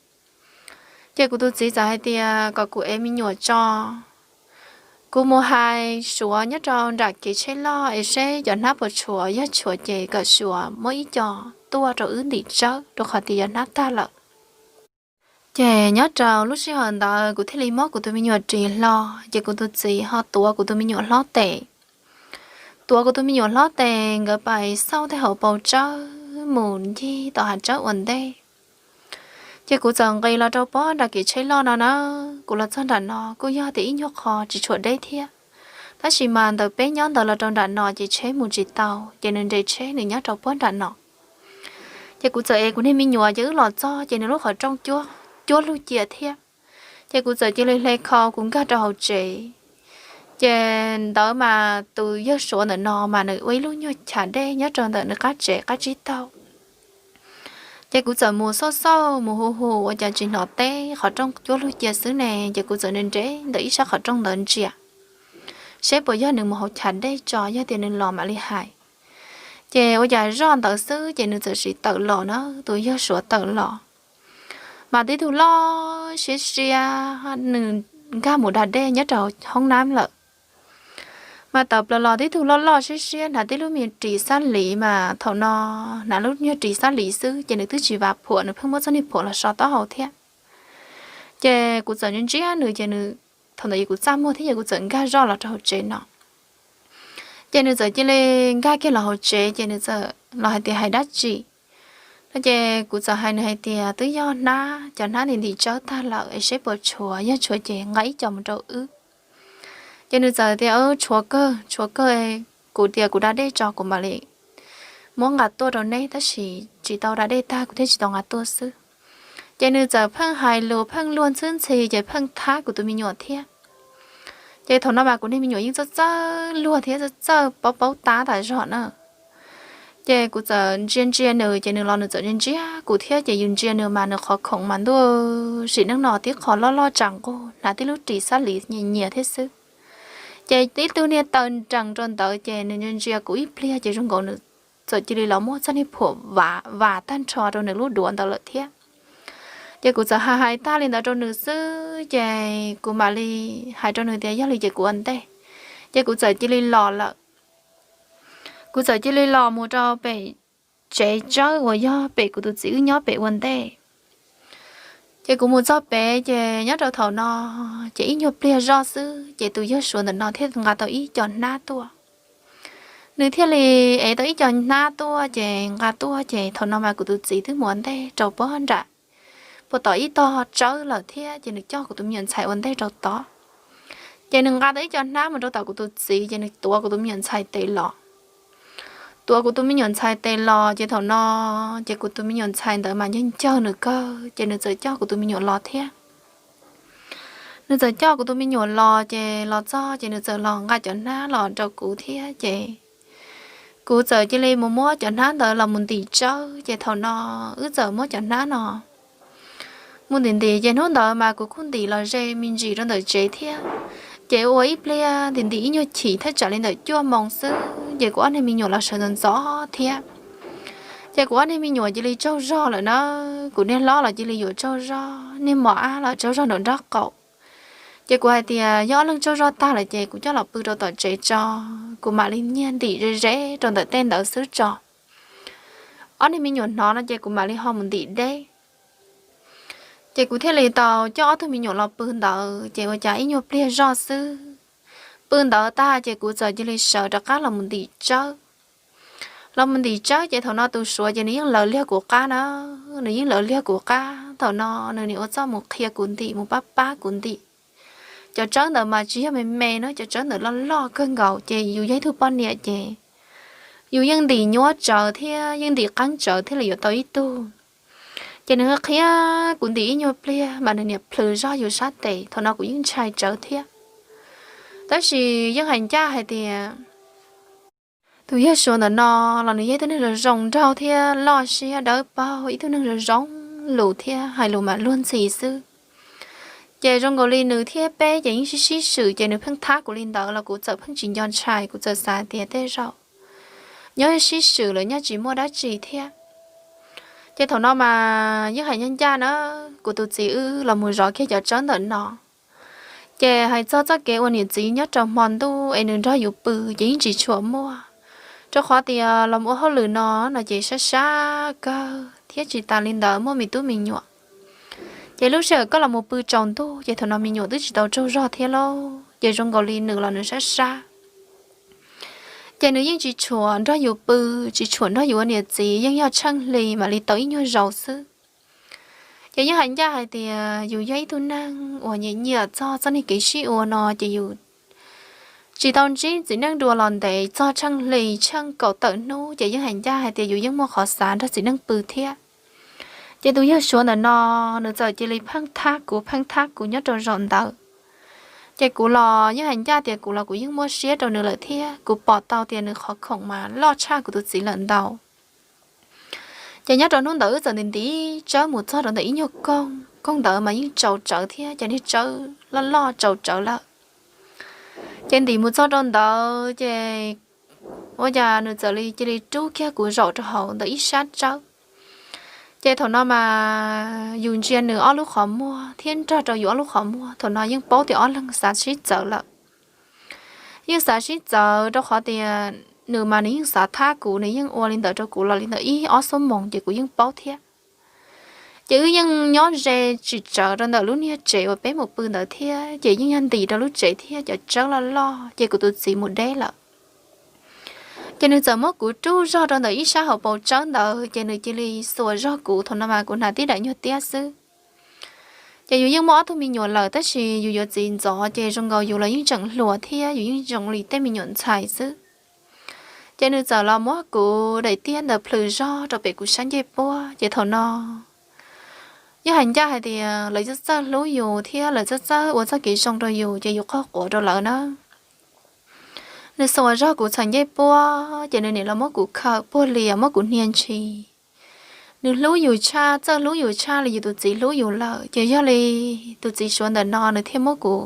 Ces kuv tus txiv txawm hais tias kom kuv ev me nyuam tso, kuv mus hais Suav nyob rau nram kev tsheb loj es seb cov hnab puas tshuav, yog tshuav ces kom Suav muab ib co tuaj rau wb ntim tsawb rau qhov tias yog hnab tag lawm. Ces nyob rau lub sij hawm ntawd kuv thiaj li muab kuv tus me nyuam ris hlo, ces kuv tus txiv ho tuav kuv tus me nyuam hlob tes. Tuav kuv tus me nyuam hlob tes nkawd pais xauj tej hauv paus tsawb mus ncig tom hav tsawb ua ntej. Ces kuv txawm nqis los rau pob nram kev tsheb loj no na, kuv los txog nram no kuj yog tias ib nyuag qho tsis tshua deb thiab, tab sis mas ntawm peb nyob ntawd los rau nram no ces tsheb mus tsis tau, ces nws nres tsheb nws nyob rau pob nram no. Ces kuv txawm ev kuv niag me nyuam ces wb los txog ces nws lub qhov rooj cuab lug cia thiab. Ces kuv txawm cia li hle khau kuv nkag rau hauv tsev. Ces ntawd mas tus yawg Suav ntawm no mas nws ua ib lub nyuag chav dej nyob rau ntawm nws qab tsev qab tsib taug. Ces kuv txawm mus xauj xauj mus hu hu ua cas tsis hnov teb, qhov rooj cuab lug cia xwb ne, ces kuv txawm nres nres ntawm ib sab qhov rooj ntawd ntsia seb puas yog nws mus hauv chav dej tso, yog tias nws los mam li hais. Ces ua cas zoj ntawd xwb ces nws txawm sim tawm los na, tus yawg Suav tawm los mas tib tug loj siab siab, nws nkag mus da dej nyob rau hoob nab lawm. Mas tawm plaws los tib tug loj loj siab siab hnav tib lub me ris xab liv mas thaum no hnav lub nyuag ris xab liv xwb ces nws twb tsis vam phuam, nws pheej muab txoj niag phuam los so taub hau thiab. Ces kuv txawm ntsia ntsia nws ces nws, thaum ntawd kuv txaj muag thiab ces kuv txawm nkag zoj los rau hauv tsev no. Ces nws txawm cia li nkag kiag los hauv tsev ces nws txawm los hais tias hais dab tsi no, ces kuv txawm hais nws hais tias twb yog hnab, cov hnab ntim ntim tsawb tag lawm es seb puas tshuav, yog tshuav ces nqa ib co mus rau wb. Ces nws txawm tias tshuav kawg, tshuav kawg, kuv tias kuv da dej tso kuv mam li muab nqa tuaj rau neb, tab sis tsis tau da dej tag kuv thiaj tsis tau nqa tuaj xwb. Ces nws txawm pheej hais lus pheej luag ntxhwb ntxhi ces pheej thab kuv tus me nyuam thiab. Ces thaum no mas kuv niag me nyuam yeej txawj txawj luag thiab txawj txawj paub paub tab tas zog na. Ces kuv txawm ntsia ntsia nws ces nws los nws txawm ntsia ntsia kuv thiab, ces yus ntsia nws mas nws qhov khoom mas ntuj, sim neej no tib qho loj loj tsam nquj hnav tib lub ris xab liv nyias nyias thiab xwb. Ces ib tug niag taw nrees rau ntawd ces nws ntsia ntsia kuv ib pliag ces zoo nkaus nws txawm cia li los muab txoj niag phuam vas tag nrho rau nws lub duav ntawd lawm thiab. Ces kuv txawm hais hais tag li ntawd rau nws xwb ces kuv mam li hais rau nws tias yog li ces kuv ua ntej. Ces kuv txawm cia li los lawm. Kuv txawm cia li los mus rau pem tsev tsawb uas yog pem kuv tus txiv wb nyob pem ua ntej. Ces kuv mus txog pem ces nyob rau thaum no ces ib nyuag pliag zoj xwb ces tus yawg Suav ntawm no thiaj nqa tau ib co hnab tuaj. Nws thiaj li ev tau ib co hnab tuaj ces nqa tuaj ces thaum no mas kuv tus txiv twb mus ua ntej rau pob nram puag tom ib tog tsawb lawm thiab ces nws coj kuv tus me nyuam ntxhais ua ntej rau tod. Ces nws nqa tau ib co hnab mus rau tom kuv tus txiv ces nws tuav kuv tus me nyuam ntxhais tes los. Tuav kuv tus me nyuam ntxhais tes los ces thaum no ces kuv tus me nyuam ntxhais ntawd mas ncawg ncawg nws kawg ces nws txawm coj kuv tus me nyuam los thiab. Nws txawm coj kuv tus me nyuam los ces los txog ces nws txawm los nqa cov hnab los rau kuv thiab ces kuv txawm cia li mus muab cov hnab ntawd los mus ntim tsawb ces thaum no wb txawm muab cov hnab no mus ntim ntim ces hnub ntawd mas kuv kuj ntim los ze me ntsis rau ntawm tsev thiab. Ces ua ib pliag ntim ntim ib nyuag chim thaj tsam li ntawm cuaj moos xwb ces kuv ob niag me nyuam los sawv ntxov ntxov thiab. Ces kuv ob niag me nyuam cia li tsaug zog lawm na, kuv niag hlob los cia li yuav tsaug zog, niag mos ab los tsaug zog nraum nraub qaum. Ces kuv hais tias yog ob leeg tsaug zog tag lawm ces kuv coj los pw rau tom tsev tso, kuv mam li nyiag ntim ze ze rau ntawm tej ntawd xwb tso. Ob niag me nyuam hnov no ces kuv mam li ho mus ntim deb. Ces kuv thiaj li tau coj ob tug me nyuam los pw ntawd ces ua cas ib nyuag pliag zoj xwb, pw ntawd tag ces kuv txawm cia li sawv rov qab los mus ntim tsawb. Los mus ntim tsawb ces thaum no tus Suav ces nws yeej lawv liag kuv qab na, nws yeej lawv liag kuv qab. Thaum no nws nim ua txuj mus qhia kuv ntim, mus pab pab kuv ntim. Cov tsawb ntawd mas tsis yog me me na, cov tsawb ntawd loj loj kawg nkaus ces yus yog ib tug poj niam ces yus yeej ntim nyuaj tsawv thiab yeej ntim qeeb tsawv thiaj li yuav tau ib tug. Ces nws qhia kuv ntim ib nyuag pliag mas nws niam plhws zog yus sab tes, thaum no kuv yeej ntshai tsawv thiab. Tab sis yeej hais ncaj hais tias tus yawg Suav ntawm no los nws yog ib tug neeg zoo zoo nraug thiab loj siab dawb paug, ib tug neeg zoo zoo lus thiab hais lus mam luag ntxhi xwb. Ces zoo nkaus li nws thiab peb ces yeej sib sib swm ces nws pheej thab kuv li ntawd los kuv txawm pheej tsis nco ntshai, kuv txawm xav tias tej zaum nyob sib swm lawm nyob tsis muaj dab tsi thiab. Ces thaum no mas yeej hais ncaj ncaj na, kuv tus txiv wb los mus zov kiag cov tsawb ntawm no. Ces hais txog txoj kev ua niam txiv nyob rau hmo ntuj es nws nrog yus pw ces yeej tsis tshua muaj, rau qhov tias los mus ua hauj lwm no no ces sab sab kawg thiab tsis tas li ntawd muaj me tub me nyuam. Ces lub sij hawm koj los mus pw tsaus ntuj ces thaum no me nyuam twb tsis tau tsaug zog thiab lauj, ces zoo nkaus li nws los nws sab sab. Ces nws yeej tsis tshua nrog yus pw, tsis tshua nrog yus ua niam txiv, yeej yog tsheej hli mam li tau ib nyuag zaus xwb. Ces yeej hais ncaj hais tias yus yog ib tug neeg uas nyiam nyiam txog txoj niag kev sib ua no ces yus tsis tau ntsib txiv neej dua los ntev txog tsheej hli tsheej kaum tawm hnub, ces yeej hais ncaj hais tias yus yeej muaj qhov xav nrog txiv neej pw thiab. Ces tus yawg Suav ntawm no nws txawm cia li pheej thab kuv, pheej thab kuv nyob rau zaum ntawd. Ces kuv los yeej hais ncaj tias kuv los kuv yeej muaj siab rau nws lawm thiab, kuv pom tau tias nws qhov khoom mas loj tshaj kuv tus txiv lawm ntau. Ces nyob rau hnub ntawd wb txawm ntim ntiv tsawb mus txog rau ntawm ib nyuag koog, koog ntawd mas yeej tsaus tsawv thiab, cov niag tsawb loj loj tsaus tsawv lawm. Ces ntim mus txog rau ntawd ces ua cas nws txawm li cia li rub kiag kuv zaum rau hauv ntawm ib sab tsawb. Ces thaum no mas yus ntsia nws ob lub qhov muag thiab nrog rau yus ob lub qhov muag, thaum no yeej paub tias ob leeg xav sib txawv lawm. Yeej xav sib txawv rau qhov tias nws mas nws yeej xav thab kuv, nws yeej ua li ntawd rau kuv los li ntawm ib ob xuab moos ces kuv yeej paub thiab. Ces wb yeej nyob ze tsis tsawv rau ntawm lub niag tsev uas peb mus pw ntawd thiab, ces yeej yog ntim rau lub tsev thiab cov tsawb loj loj, ces kuv tus txiv mus deb lawm. Ces nws txawm muab kuv rub zog rau ntawm ib sab hauv paus tsawb ntawd, ces nws cia li xuas zog kuv, thaum no mas kuv hnav tib daim nyuag tiab xwb. Ces yus yeej muaj ob tug me nyuam lawm, tab sis yus yuav txiv ntxov ces zoo nkaus yus los yeej tseem hluas thiab, yus yeej zoo li tej me nyuam ntxhais xwb. Ces nws txawm los muab kuv daim tiab ntawd plhws zog rau pem kuv sab ncej puab, ces thaum no yeej hais ncaj hais tias lawv txawj txawj hlub yus thiab lawv txawj txawj ua txoj kev zoo rau yus, ces yus qaug quav rau lawv na. Nws xuas zog kuv txhais ncej puab, ces nws niam los muab kuv khawm puag lias, muab kuv hnia ntshis. Nws hlub yus tshaj, txawj hlub yus tshaj li yus tus txiv hlub yus lawm, ces yog li tus txiv Suav ntawm no nws thiaj muab kuv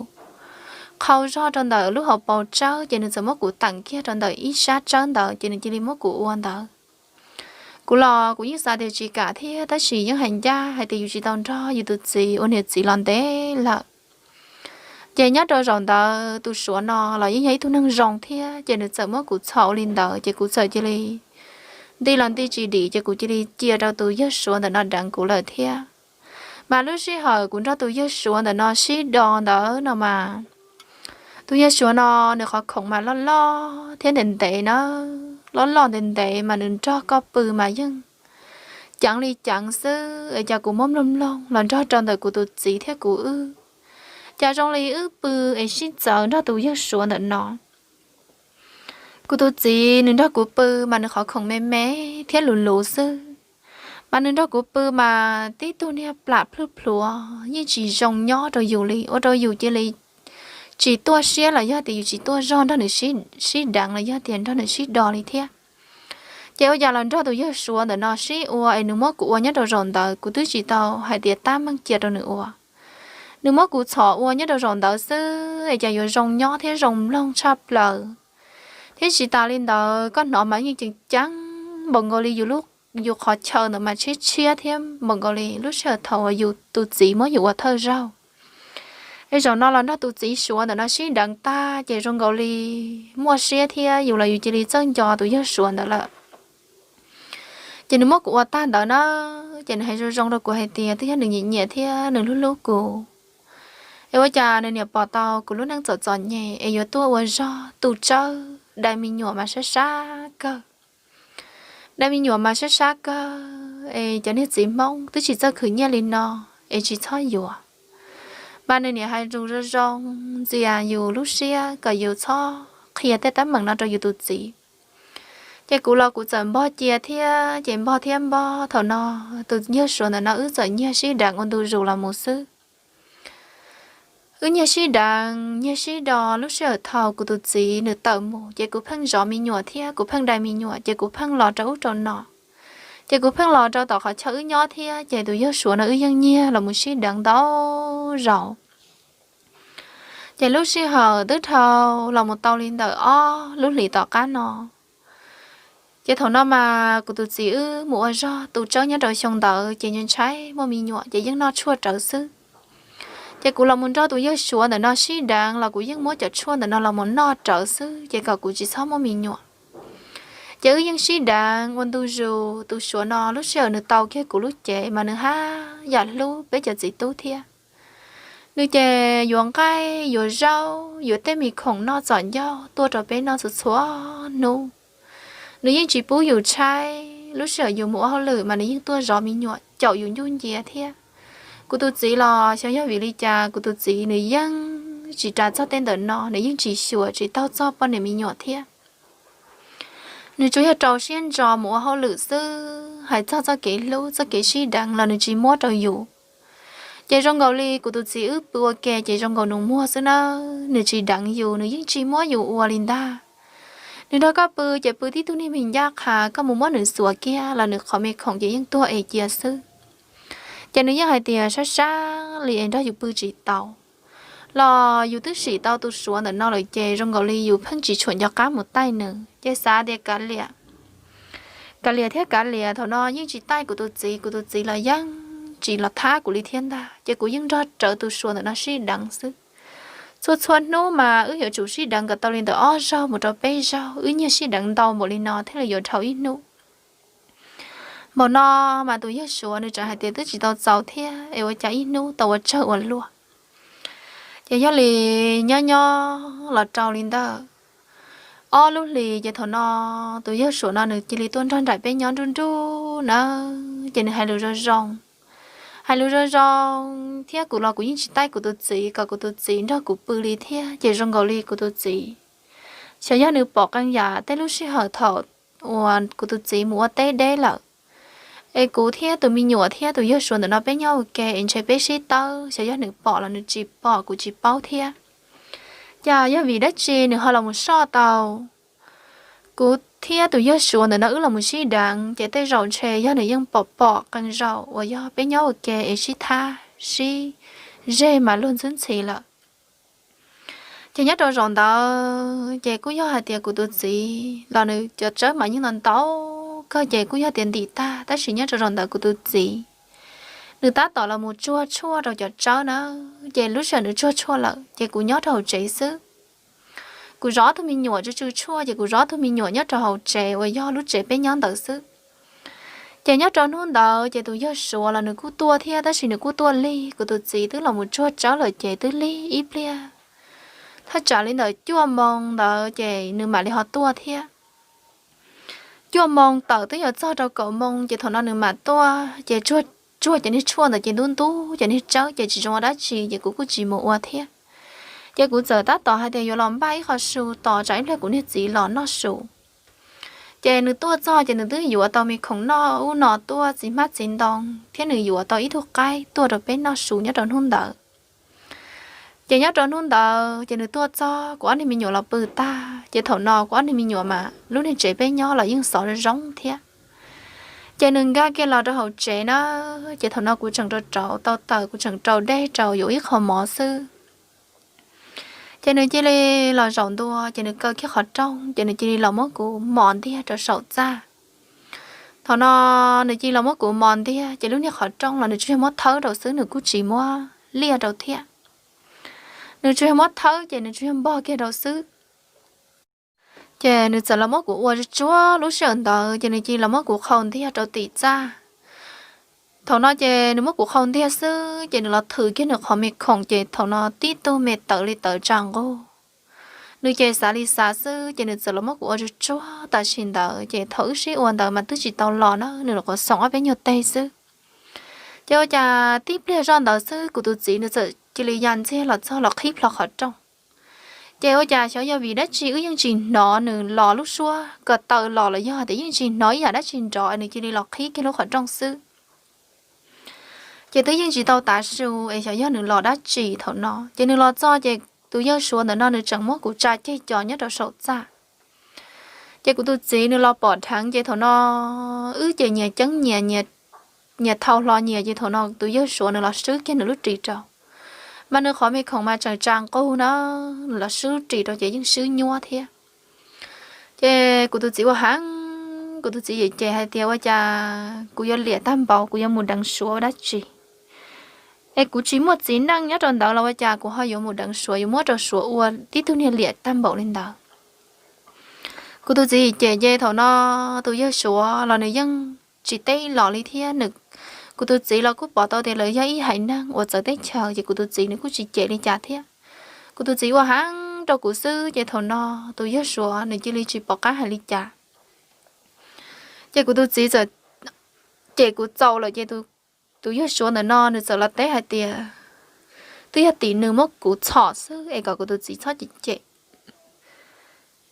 qhau zog rau ntawm lub hauv paus tsawb, ces nws txawm muab kuv teem kiag rau ntawm ib sab tsawb ntawd, ces nws cia li muab kuv ua ntawd. Kuv los kuv yeej xav tias tsis kam thiab, tab sis yeej hais ncaj hais tias yus tsis tau nrog yus tus txiv ua niam txiv los ntev lawm. Ces nyob rau zaum ntawd tus Suav no los yeej yog ib tug neeg zoo thiab, ces nws txawm muab kuv txhom ua li ntawd, ces kuv txawm cia li nti los nti tsis dim, ces kuv cia li cia rau tus yawg Suav ntawm no deev kuv lawm thiab. Mas lub sij hawm kuv nrog tus yawg Suav ntawm no sib do ntawd no mas, tus yawg Suav no nws qhov khoom mas loj loj thiab ntev ntev na, loj loj ntev ntev mas nws nrog koj pw mas yeej ceev li ceev xwb, es cas kuv muab mloog mloog los nrog rau ntawm kuv tus txiv thiab kuv wb, cas zoo li wb pw es sib txawv nrog tus yawg Suav ntawm no. Kuv tus txiv nws nrog kuv pw mas nws qhov khoom me me thiab luv luv xwb, mas nws nrog kuv pw mas tib tug niag plam plhuj plhuav yeej tsis zoo nyob rau yus li, ua rau yus cia li tsis tuaj siab los yog tias yus tsis tuaj zog nrog nws sib deev los yog tias nrog nws sib do li thiab. Ces ua cas los nrog tus yawg Suav ntawm no sib ua es nws muab kuv ua nyob rau zaum ntawd, kuv twb tsis tau hais tias tab meeg cia rau nws ua. Nws muab kuv txhom ua nyob rau zaum ntawd xwb es cas yuav zoo nyob thiab zoo mloog tshaj plaws. Thiab tsis tas li ntawd, koj hnov mas yeej ceev ceev npaum nkaus li yus lub, yus qhov chaw ntawd mas tshiab tshiab thiab npaum nkaus li lub sij hawm thaum uas yus tus txiv muab yus ua thawj zaug. Es zaum no los nrog tus txiv Suav ntawm no sib deev tag ces zoo nkaus li muaj siab thiab yus los yus cia li txawj nco tus yawg Suav ntawd lawm. Ces nws muab kuv ua tag ntawd na, ces nws hais zoo zoo rau kuv hais tias twb yog nws nyiam nyiam thiab nws hlub hlub kuv. Es ua cas nws niam pom tau kuv lub neej txom txom nyem es yuav tuaj ua zog tu tsawb dai me nyuam mas sab sab kawg. Dai me nyuam mas sab sab kawg es cov niag txiv Hmoob twb tsis txawj khwv nyiaj li no es tsis txhob yuav. Mas nws niam hais zoo zoo zoo ntxias yus lub siab kom yus txhob qhia tej teeb meem no rau yus tus txiv. Ces kuv los kuv txawm npog cia thiab, ces npog thiab npog, thaum no tus yawg Suav ntawm no wb txawm nyiag sib deev ua ntu zus los mus xwb. Wb nyiag sib deev nyiag sib do, lub sij hawm thaum kuv tus txiv nws tawm mus ces kuv pheej zov me nyuam thiab kuv pheej dai me nyuam, ces kuv pheej los rau ub rau no. Ces kuv pheej los rau tom qhov chaw wb nyob thiab, ces tus yawg Suav no wb yeej nyiag los mus sib deev ntau zaus. Ces lub sij hawm twb dhau los mus tau li ntawm ob lub hlis tom qab no, Ces thaum no mas kuv tus txiv wb mus ua zog tu tsawb nyob rau xyoo ntawd ces ntshai ntshai muaj me nyuam ces yeej noj tshuaj rawv xwb. Ces kuv los mus nrog tus yawg Suav ntawm no sib deev los kuv yeej muab cov tshuaj ntawm no los mus noj rawv xwb ces kom kuv tsis txhob muaj me nyuam. Ces wb yeej sib deev ua ntu zus, tus Suav no lub sij hawm nws tau kiag kuv lub cev mas nws haj yam hlub peb cov txiv tub thiab. Nws ces yuav nqaij, yuav zaub, yuav tej me khoom noj txom ncauj tuaj rau peb noj txhua txhua hnub. Nws yeej tsis pub yus tshaib, lub sij hawm yus mus ua hauj lwm mas nws yeej tuaj zov me nyuam caum yus ncuj ncia thiab. Kuv tus txiv los xyov yog vim li cas kuv tus txiv nws yeej tsis ras txog tej ntawm no, nws yeej tsis xyuas tsis taug txog poj niam me nyuam thiab. Nws tsuas yog rau siab ntso mus ua hauj lwm xwb, hais txog txoj kev hlub txoj kev sib deev los nws tsis muab rau yus. Ces zoo nkaus li kuv tus txiv wb pw ua ke ces zoo nkaus nus muag xwb nawb, nws tsis deev yus, nws yeej tsis muab yus ua li ntag. Nws nrog koj pw ces pw tib tug niag me ncaj qha, koj mus muab nws xuas kiag los nws qhov me khoom ces yeej tuag es cia xwb. Ces nws yeej hais tias sab sab li es nrog yus pw tsis tau. Los yus twb sim tau tus Suav ntawm no lawm ces zoo nkaus li yus pheej tsis tshua nco qab mus taij nws ces xav tias kav liam, kav liam thiab kav liam, thaum no yeej tsis taij kuv tus txiv, kuv tus txiv los yeej tsis los thab kuv li thiab ntag. Ces kuv yeej nrog rawv tus Suav ntawm no sib deev xwb. Txhua txhua hnub mas wb yuav tsum sib deev kom tau li ntawm ob zaug mus rau peb zaug, wb nyiag sib deev ntau npaum li no thiaj li yuav dhau ib hnub. Npaum no mas tus yawg Suav nws tseem hais tias twb tsis tau txaus thiab es ua cas ib hnub tau ua tsawg ua luaj. Ces yog li nyob nyob los rau li ntawm ob lub hlis ces thaum no tus yawg Suav no nws cia li tuaj nrog nraim peb nyob nruj nruj na, ces nws hais lus zoo zoo, hais lus zoo zoo thiab kuv los kuv yeej tsis taij kuv tus txiv kom kuv tus txiv nrog kuv pw li thiab. Ces zoo nkaus li kuv tus txiv, xyov yog nws pom qee yam tej lub sij hawm thaum uas kuv tus txiv mus ua teb deb lawm, es kuv thiab tus me nyuam thiab tus yawg Suav ntawm no peb nyob ua ke es ntshe peb sib tawb, xyov yog nws pom los nws tsis pom kuv tsis paub thiab. Cas yog vim dab tsi nws ho los mus soj tau kuv thiab tus yawg Suav ntawm no wb los mus sib deev, ces tej zaum ntshe yog nws yeej pom pom qee zaum uas yog peb nyob ua ke es sib thab sib zeg mas luag ntxhwb ntxhi lawm. Ces nyob rau zaum ntawd ces kuj yog hais tias kuv tus txiv los nws cov tsawb mas yeej ntau ntau kawg ces kuj yog tias ntim tag, tab sis nyob rau zaum ntawd kuv tus txiv nws tab tom los mus tsuag tshuaj rau cov tsawb na. Ces lub sij hawm nws tsuag tshuaj lawm ces kuv nyob rau hauv tsev xwb. Kuv zov ob tug me nyuam tsw tsw tshuaj ces kuv zov ob tug me nyuam nyob rau hauv tsev uas yog lub tsev peb nyob ntawd xwb. Ces nyob rau hnub ntawd ces tus yawg Suav los nws kuj tuaj thiab, tab sis nws kuj tuaj lig, kuv tus txiv twb los mus tsuag tsawb lawm ces twb lig ib pliag, thaj tsam li ntawm cuaj moo ntawd ces nws mam li ho tuaj thiab. Cuaj moo tawm twb yuav txog rau kaum moo ces thaum no nws mam tuaj ces tsuag, tsuag cov niag tshuaj ntawd ces ntub ntub cov niag tsawb ces tsis zoo ua dab tsi ces kuv kuj tsis mus ua thiab. Ces kuv txawm tab tom hais tias yuav los npaj ib qho su tos tsam ib pliag kuv niag txiv los noj su. Ces nws tuaj txog ces nws twb yuav tau me khoom noj ub no tuaj txiv hmab txiv ntoo thiab nws yuav tau ib tug qaib tuaj rau peb noj su nyob rau hnub ntawd. Ces nyob rau hnub ntawd ces nws tuaj txog kuv ob niag me nyuam los pw tag, ces thaum no kuv ob niag me nyuam mas lub niag tsev peb nyob los yeej xov zoo thiab. Ces nws nkag kiag los rau hauv tsev na, ces thaum no kuv tseem rau rau tau taws, kuv tseem rau dej rau yuav ib qho mov xwb. Ces nws cia li los zaum ntua ces nws kaw kiag qhov rooj ces nws cia li los muab kuv mos ntiag rau saum txaj. Thaum no nws cia li los muab kuv mos ntiag ces lub niag qhov rooj los nws tsuas yog muab thawb rau xwb, nws kuj tsis muab liaj rau thiab. Nws tsuas yog muab thawb ces nws tsuas yog npog kiag rau xwb. Ces nws txawm los muab kuv ua tsuag tsuag lub sij hawm ntawd ces nws cia li los muab kuv qhau ntiag rau tim txaj. Thaum no ces nws muab kuv qhau ntiag xwb ces nws los thwm kiag nws qhov me khoom ces thaum no tib tug me tawv li tawv tsa nqug. Nws ces xav li xav xwb ces nws txawm los muab kuv ua tsuag tsuag tam sim ntawd ces thaum wb sib ua ntawd mas twb tsis tau los na, nws los quav xoom ob peb nyuag teg xwb. Ces ua cas tib pliag zoj ntawd xwb kuv tus txiv nws txawm cia li ya ntxiag los txog los qhib plho qhov rooj. Ces ua cas xyov yog vim dab tsi wb yeej tsis hnov nws los lub suab ko taw los los yog tias yeej tsis hnov ib yam dab tsi nrov, nws cia li los qhib kiag lub qhov rooj xwb. Ces twb yeej tsis tau tav su es xyov yog nws los dab tsi thaum no. Ces nws los txog ces tus yawg Suav ntawm no nws tseem muab kuv tsa ceg cos nyob rau saum txaj. Ces kuv tus txiv nws los pom dheev ces thaum no wb ces nyias ceeb nyias, nyias thau hlo nyias ces thaum no tus yawg Suav nws los swb kiag nws lub ris rau. Mas nws qhov me khoom mas tseem tsa nqug na, nws los swb lub ris rau ces yeej swb nyuab thiab. Ces kuv tus txiv ua heev kuv tus txiv cem cem hais tias ua cas kuv yuav liam tag npaum, kuv yuav mus deev Suav ua dab tsi? Es kuv tsis muaj txiv neej nyob rau ntawd los ua cas kuv ho yuav mus deev Suav, yuav muab rau Suav ua tib tug niag liam tag npaum li ntawd. Kuv tus txiv cem ces thaum no tus yawg Suav los nws yeej tsis teb los li thiab. Kuv tus txiv los kuj pom tau tias lawv yog ib haiv neeg uas txawv teb chaws ces kuv tus txiv nws kuj tsis cem li cas thiab. Kuv tus txiv ua heev rau kuv xwb ces thaum no tus yawg Suav nws cia li tsis pom qab hais li cas. Ces kuv tus txiv txawm cem kuv txaus lawm ces tus yawg Suav ntawm no nws txawm los teb hais tias twb yog tim nws muab kuv txhom xwb es kom kuv tus txiv txhob cem cem.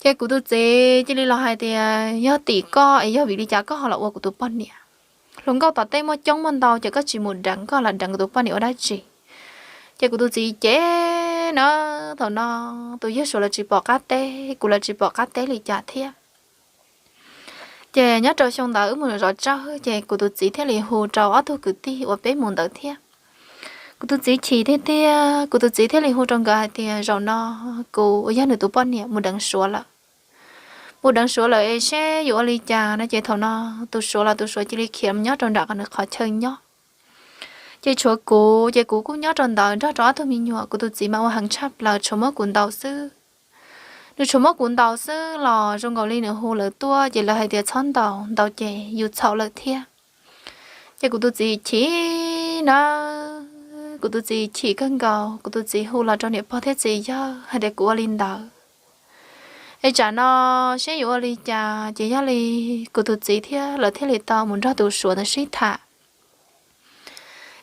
Ces kuv tus txiv cia li los hais tias yog tim koj es yog vim li cas koj ho los ua kuv tus poj niam? Hluas nkauj tom tej muaj coob muaj ntau ces koj tsis mus deev, koj los deev kuv tus poj niam ua dab tsi? Ces kuv tus txiv cem na, thaum no tus yawg Suav los tsis pom qab teb, kuv los tsis pom qab teb li cas thiab. Ces nyob rau xyoo ntawd wb mus zov tsawb ces kuv tus txiv thiaj li hu rau ob tug kwv tij uas peb mus ntawd thiab. Kuv tus txiv chim tiag tiag, kuv tus txiv thiaj li hu rau nkawd hais tias zaum no kuv uas yog nws tus poj niam mus deev Suav lawm. Mus deev Suav lawm es seb yuav ua li cas no ces thaum no tus Suav los tus Suav cia li khiav mus nyob rau nram nws qhov chaw nyob. Ces tshuav kuv ces kuv kuj nyob rau ntawd nrog rau ob tug me nyuam, kuv tus txiv mas ua heev tshaj plaws, tshuav muab kuv ntaus xwb. Nws tshuav muab kuv ntaus xwb los zoo nkaus li nws hu lawv tuaj ces lawv hais tias txhob ntaus, ntaus ces yus txhaum lawm thiab. Ces kuv tus txiv chim na, kuv tus txiv chim kawg nkaus, kuv tus txiv hu los rau niam pog thiab txiv yawg hais tias kuv ua li ntawd es tsam no seb yuav ua li cas. Ces yog li kuv tus txiv thiab lawv thiaj li tau mus nrog tus Suav ntawd sib tham.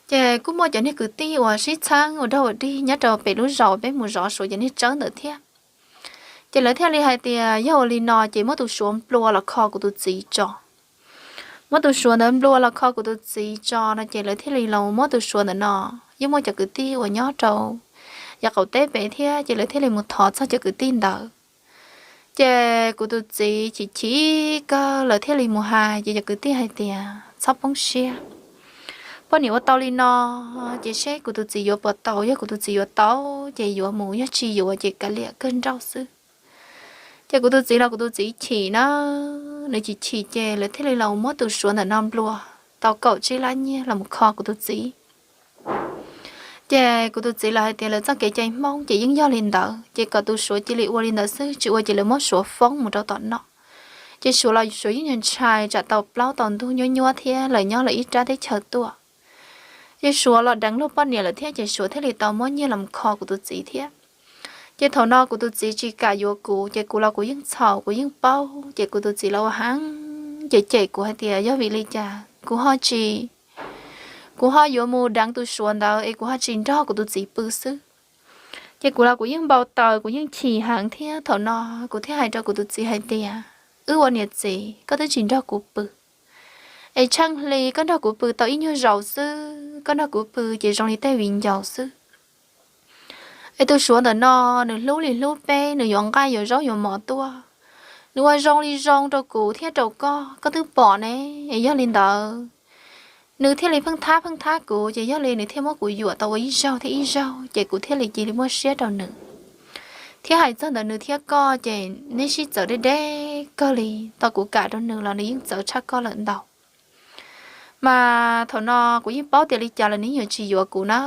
Ces kuj muaj cov niag kwv tij uas sib txheeb ua dog ua dig nyob rau pem lub zos uas peb mus zov Suav cov niag tsawb ntawd thiab. Ces lawv thiaj li hais tias yog ua li no ces muab tus Suav nplua los kho kuv tus txiv tso. Muab tus Suav ntawd nplua los kho kuv tus txiv tso no ces lawv thiaj li los muab tus Suav ntawm no, yeej muaj cov kwv tij uas nyob rau yav qaum teb pem thiab ces lawv thiaj li mus thov txog cov kwv tij ntawd. Ces kuv tus txiv chim chim kawg lawv thiaj li mus hais ces cov kwv tij hais tias txhob poob siab, poj niam ua tau li no ces seb kuv tus txiv yuav puas tau, yog kuv tus txiv yuav tau ces yuav mus, yog tsis yuav ces kav liam kawg nrauj xwb. Ces kuv tus txiv los kuv tus txiv chim na, nws chim chim ces lawv thiaj li los muab tus Suav ntawm no nplua tau kaum tsib lab nyiaj los mus kho kuv tus txiv. Ces kuv tus txiv los hais tias lawv txoj kev cai Hmoob ces yeej yog li ntawd, ces kom tus Suav cia li ua li ntawd xwb, tsis ua ces lawv muab Suav foob mus rau tom no. Ces Suav los Suav yeej ntshai tsam tau plaub tau ntug nyuab nyuab thiab lawv nyob lawv ib rab teb chaws tuaj. Ces Suav los deev luag poj niam lawm thiab ces Suav thiaj li tau muab nyiaj los kho kuv tus txiv thiab. Ces thaum no kuv tus txiv tsis kam yuav kuv ces kuv los kuv yeej txhaum kuv yeej paub, ces kuv tus txiv los ua heev ces cem kuv hais tias yog vim li cas kuv ho tsis, kuv ho yuav mus deev tus Suav ntawd es kuv ho tsis nrog kuv tus txiv pw xwb. Ces kuv los kuv yeej npau taws kuv yeej chim heev thiab thaum no kuv thiaj hais rau kuv tus txiv hais tias wb ua niam txiv koj twb tsis nrog kuv pw, es tsheej hli koj nrog kuv pw tau ib nyuag zaus xwb, koj nrog kuv pw ces zoo li tej viv ncaus xwb. Es tus Suav ntawm no nws hlub li hlub peb, nws yuav nqaij yuav zaub yuav mov tuaj, nws ua zoo li zoo rau kuv thiab rau koj, koj twb pom ne. Es yog li ntawd nws thiaj li pheej thab pheej thab kuv, ces yog li nws thiaj muab kuv yuam tau ua ib zaug thiab ib zaug, ces kuv thiaj li cia li muaj siab rau nws. Thiab hais txog ntawm nws thiab koj ces neb sib txawv deb deb kawg li, tau kuv kam rau nws los nws yeej txawv tshaj koj lawm ntau. Mas thaum no kuv yeej paub tias li cas los nws yuav tsis yuav kuv na,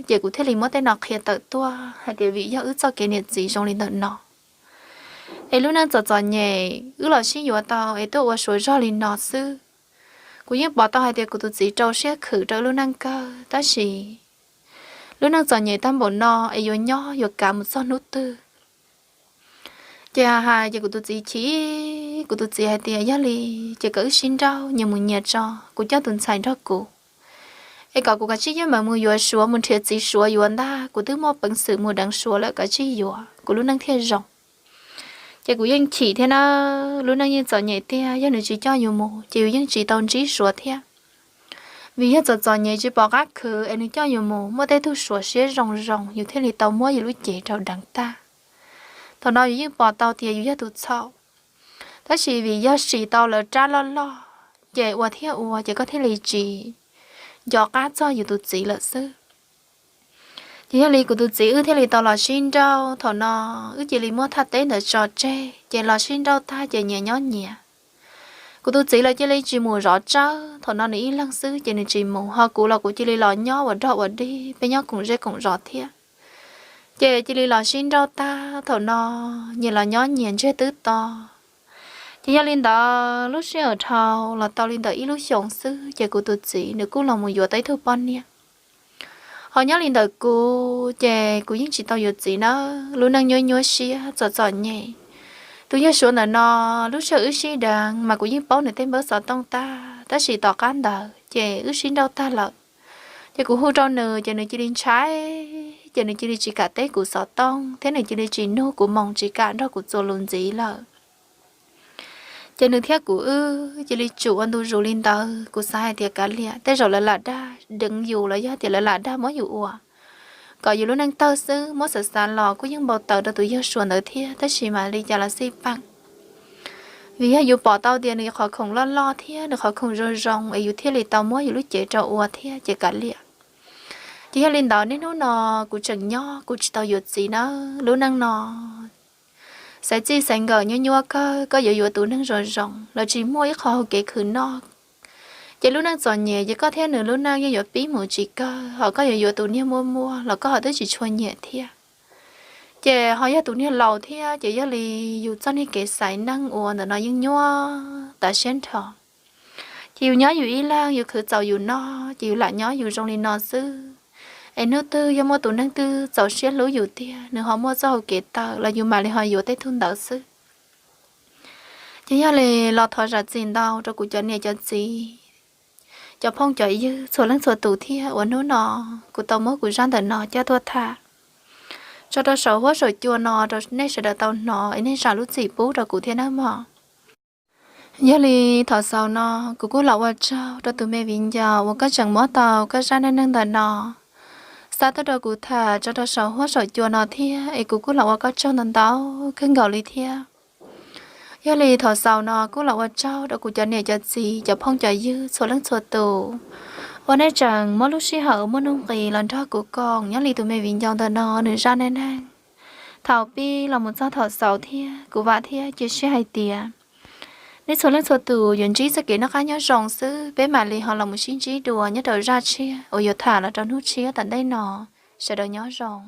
ces kuv thiaj li muab tej no qhia tawm tuaj hais tias vim yog wb txoj kev niam txiv zoo li ntawm no, es lub neej txom txom nyem wb los sib yuav tau es tuaj ua Suav zog li no xwb. Kuv yeej pom tau hais tias kuv tus txiv rau siab khwm rau wb lub neej kawg, tab sis lub neej txom nyem tag npaum no es yuav nyob yuav kav mus txog hnub twg? Ces hais ces kuv tus txiv chim, kuv tus txiv hais tias yog li ces kom wb sib nrauj nyias mus nyias tso, kuv coj tus ntxhais nrog kuv, es kom kuv kav tsij yeej mam mus yuav Suav, mus nrhiav txiv Suav yuav ntag, kuv twb muaj peev xwm mus deev Suav lawm, kav tsij yuav kuv lub neej thiaj zoo. Ces kuv yeej chim thiab na, lub neej yeej txom nyem tiag, yog nws tsis coj yus mus ces yus yeej tsis tau ntsib Suav thiab. Vim yog txom txom nyem tsis pom qab khwv es nws coj yus mus, muaj tej tug Suav siab zoo zoo yus thiaj li tau muab yus lub cev rau deev tag. Thaum no yus yeej pom tau tias yus yog tus txhaum, tab sis vim yog sim tau lawv rab loj loj, ces ua thiab ua ces koj thiaj li tsis nco qab txog yus tus txiv lawm xwb. Ces yog li kuv tus txiv wb thiaj li tau los sib nrauj, thaum no wb cia li muab thaj teb ntawd tso tseg, ces los sib nrauj tag ces nyias nyob nyias. Kuv tus txiv los cia li tsis mus zov tsawb, thaum no nws ib leeg xwb ces nws tsis mus, ho kuv los kuv cia li los nyob ua dog ua dig, peb nyob koom zej koom zos thiab. Ces cia li los sib nrauj tag, thaum no nyias los nyob nyias ntseg twb to. Ces yog li ntawd lub sij hawm dhau los tau li ntawm ib lub xyoos xwb ces kuv tus txiv nws kuj los mus yuav tau ib tug poj niam. Ho nyob li ntawm kuv ces kuv yeej tsis tau yuav txiv nawb, lub neej nyuaj nyuaj siab txom txom nyem. Tus yawg Suav ntawm no, lub sij hawm wb sib deev mas kuv yeej paub nws tej npawb xov tooj tag, tab sis tom qab ntawd ces wb sib nrauj tag lawm. Ces kuv hu rau nws ces nws cia li ntshai, ces nws cia li tsis kam teb kuv xov tooj thiab nws cia li tsis nug kuv moo, tsis kam nrog kuv txuas lus ntxiv lawm. Ces nws thiab kuv wb cia li tsum ua ntu zus li ntawd. Kuv xav hais tias kav liam, tej zaum lawv lam dag deev yus los yog tias lawv lam dag muab yus ua kom yus lub neej tawg xwb. Muab xav xav los kuj yeej npau taws rau tus yawg Suav ntawd thiab, tab sis mas li cas los xij peem, vim yog yus pom tau tias nws qhov khoom loj loj thiab nws qhov khoom zoo zoo es yus thiaj li tau muab yus lub cev rau ua thiab ces kav liam. Ces yog li ntawd niaj hnub no kuv tseem nyob, kuv tsis tau yuav txiv nawb. Lub neej no xaiv txij xaiv nkawm nyuaj nyuaj kawg, koj yuav yuav tus neeg zoo zoo los tsis muaj ib qho hauv kev khwv noj. Ces lub neej txom nyem ces koj thiab nws lub neej yeej yuav pib mus tsis kawg, ho koj yuav yuav tus niag muaj muaj los koj ho twb tsis tshua nyiam thiab. Ces ho yog tus niag laus thiab ces yog li yus txoj niag kev xaiv neej ua ntawm no yeej nyuaj tas siab nrho. Ces yus nyob yus ib leeg, yus khwv txaus yus noj ces yus lam nyob yus zoo li no xwb. Es hnub twg yog muaj tus neeg twg txaus siab hlub yus tiag, nws ho muaj txoj hau kev tawm los yus mam li ho yuav tej tug ntawd xwb. Ces yog li los thov zam txim ntau rau kuv cov niam cov txiv, cov phooj cov ywg txhua leej txhua tus thiab uas hnub no kuv tau muab kuv zaj ntawm no coj tuaj tham tso rau saum huab saum cua no rau nej sawv daws tau hnov es nej zam lub txim pub rau kuv thiab nawb mog. Yog li thaum xaus no kuv kuj los ua tsaug rau tus me viv ncaus uas koj tseem muab tau koj zaj neej neeg ntawm no xa tuaj rau kuv tham tso rau saum huab saum cua no thiab, es kuv kuj los ua koj tsaug ntau ntau kawg nkaus li thiab. Yog li thaum xaus no kuj los ua tsaug rau kuv cov niam cov txiv, cov phooj cov ywg txhua leej txhua tus uas nej tseem muab lub sij hawm muaj nuj nqis los nrog kuv koom nyob li tus me viv ncaus ntawm no nws zaj neej neeg thaum pib los mus txog thaum xaus thiab. Kuv vam thiab cia siab hais tias nej txhua leej txhua tus yuav ntsib txoj kev noj qab nyob zoo xwb, peb mam li ho los mus sib ntsib dua nyob rau zaj tshiab uas yuav tham los rau hnub tshiab tom ntej no. Sawv daws nyob zoo.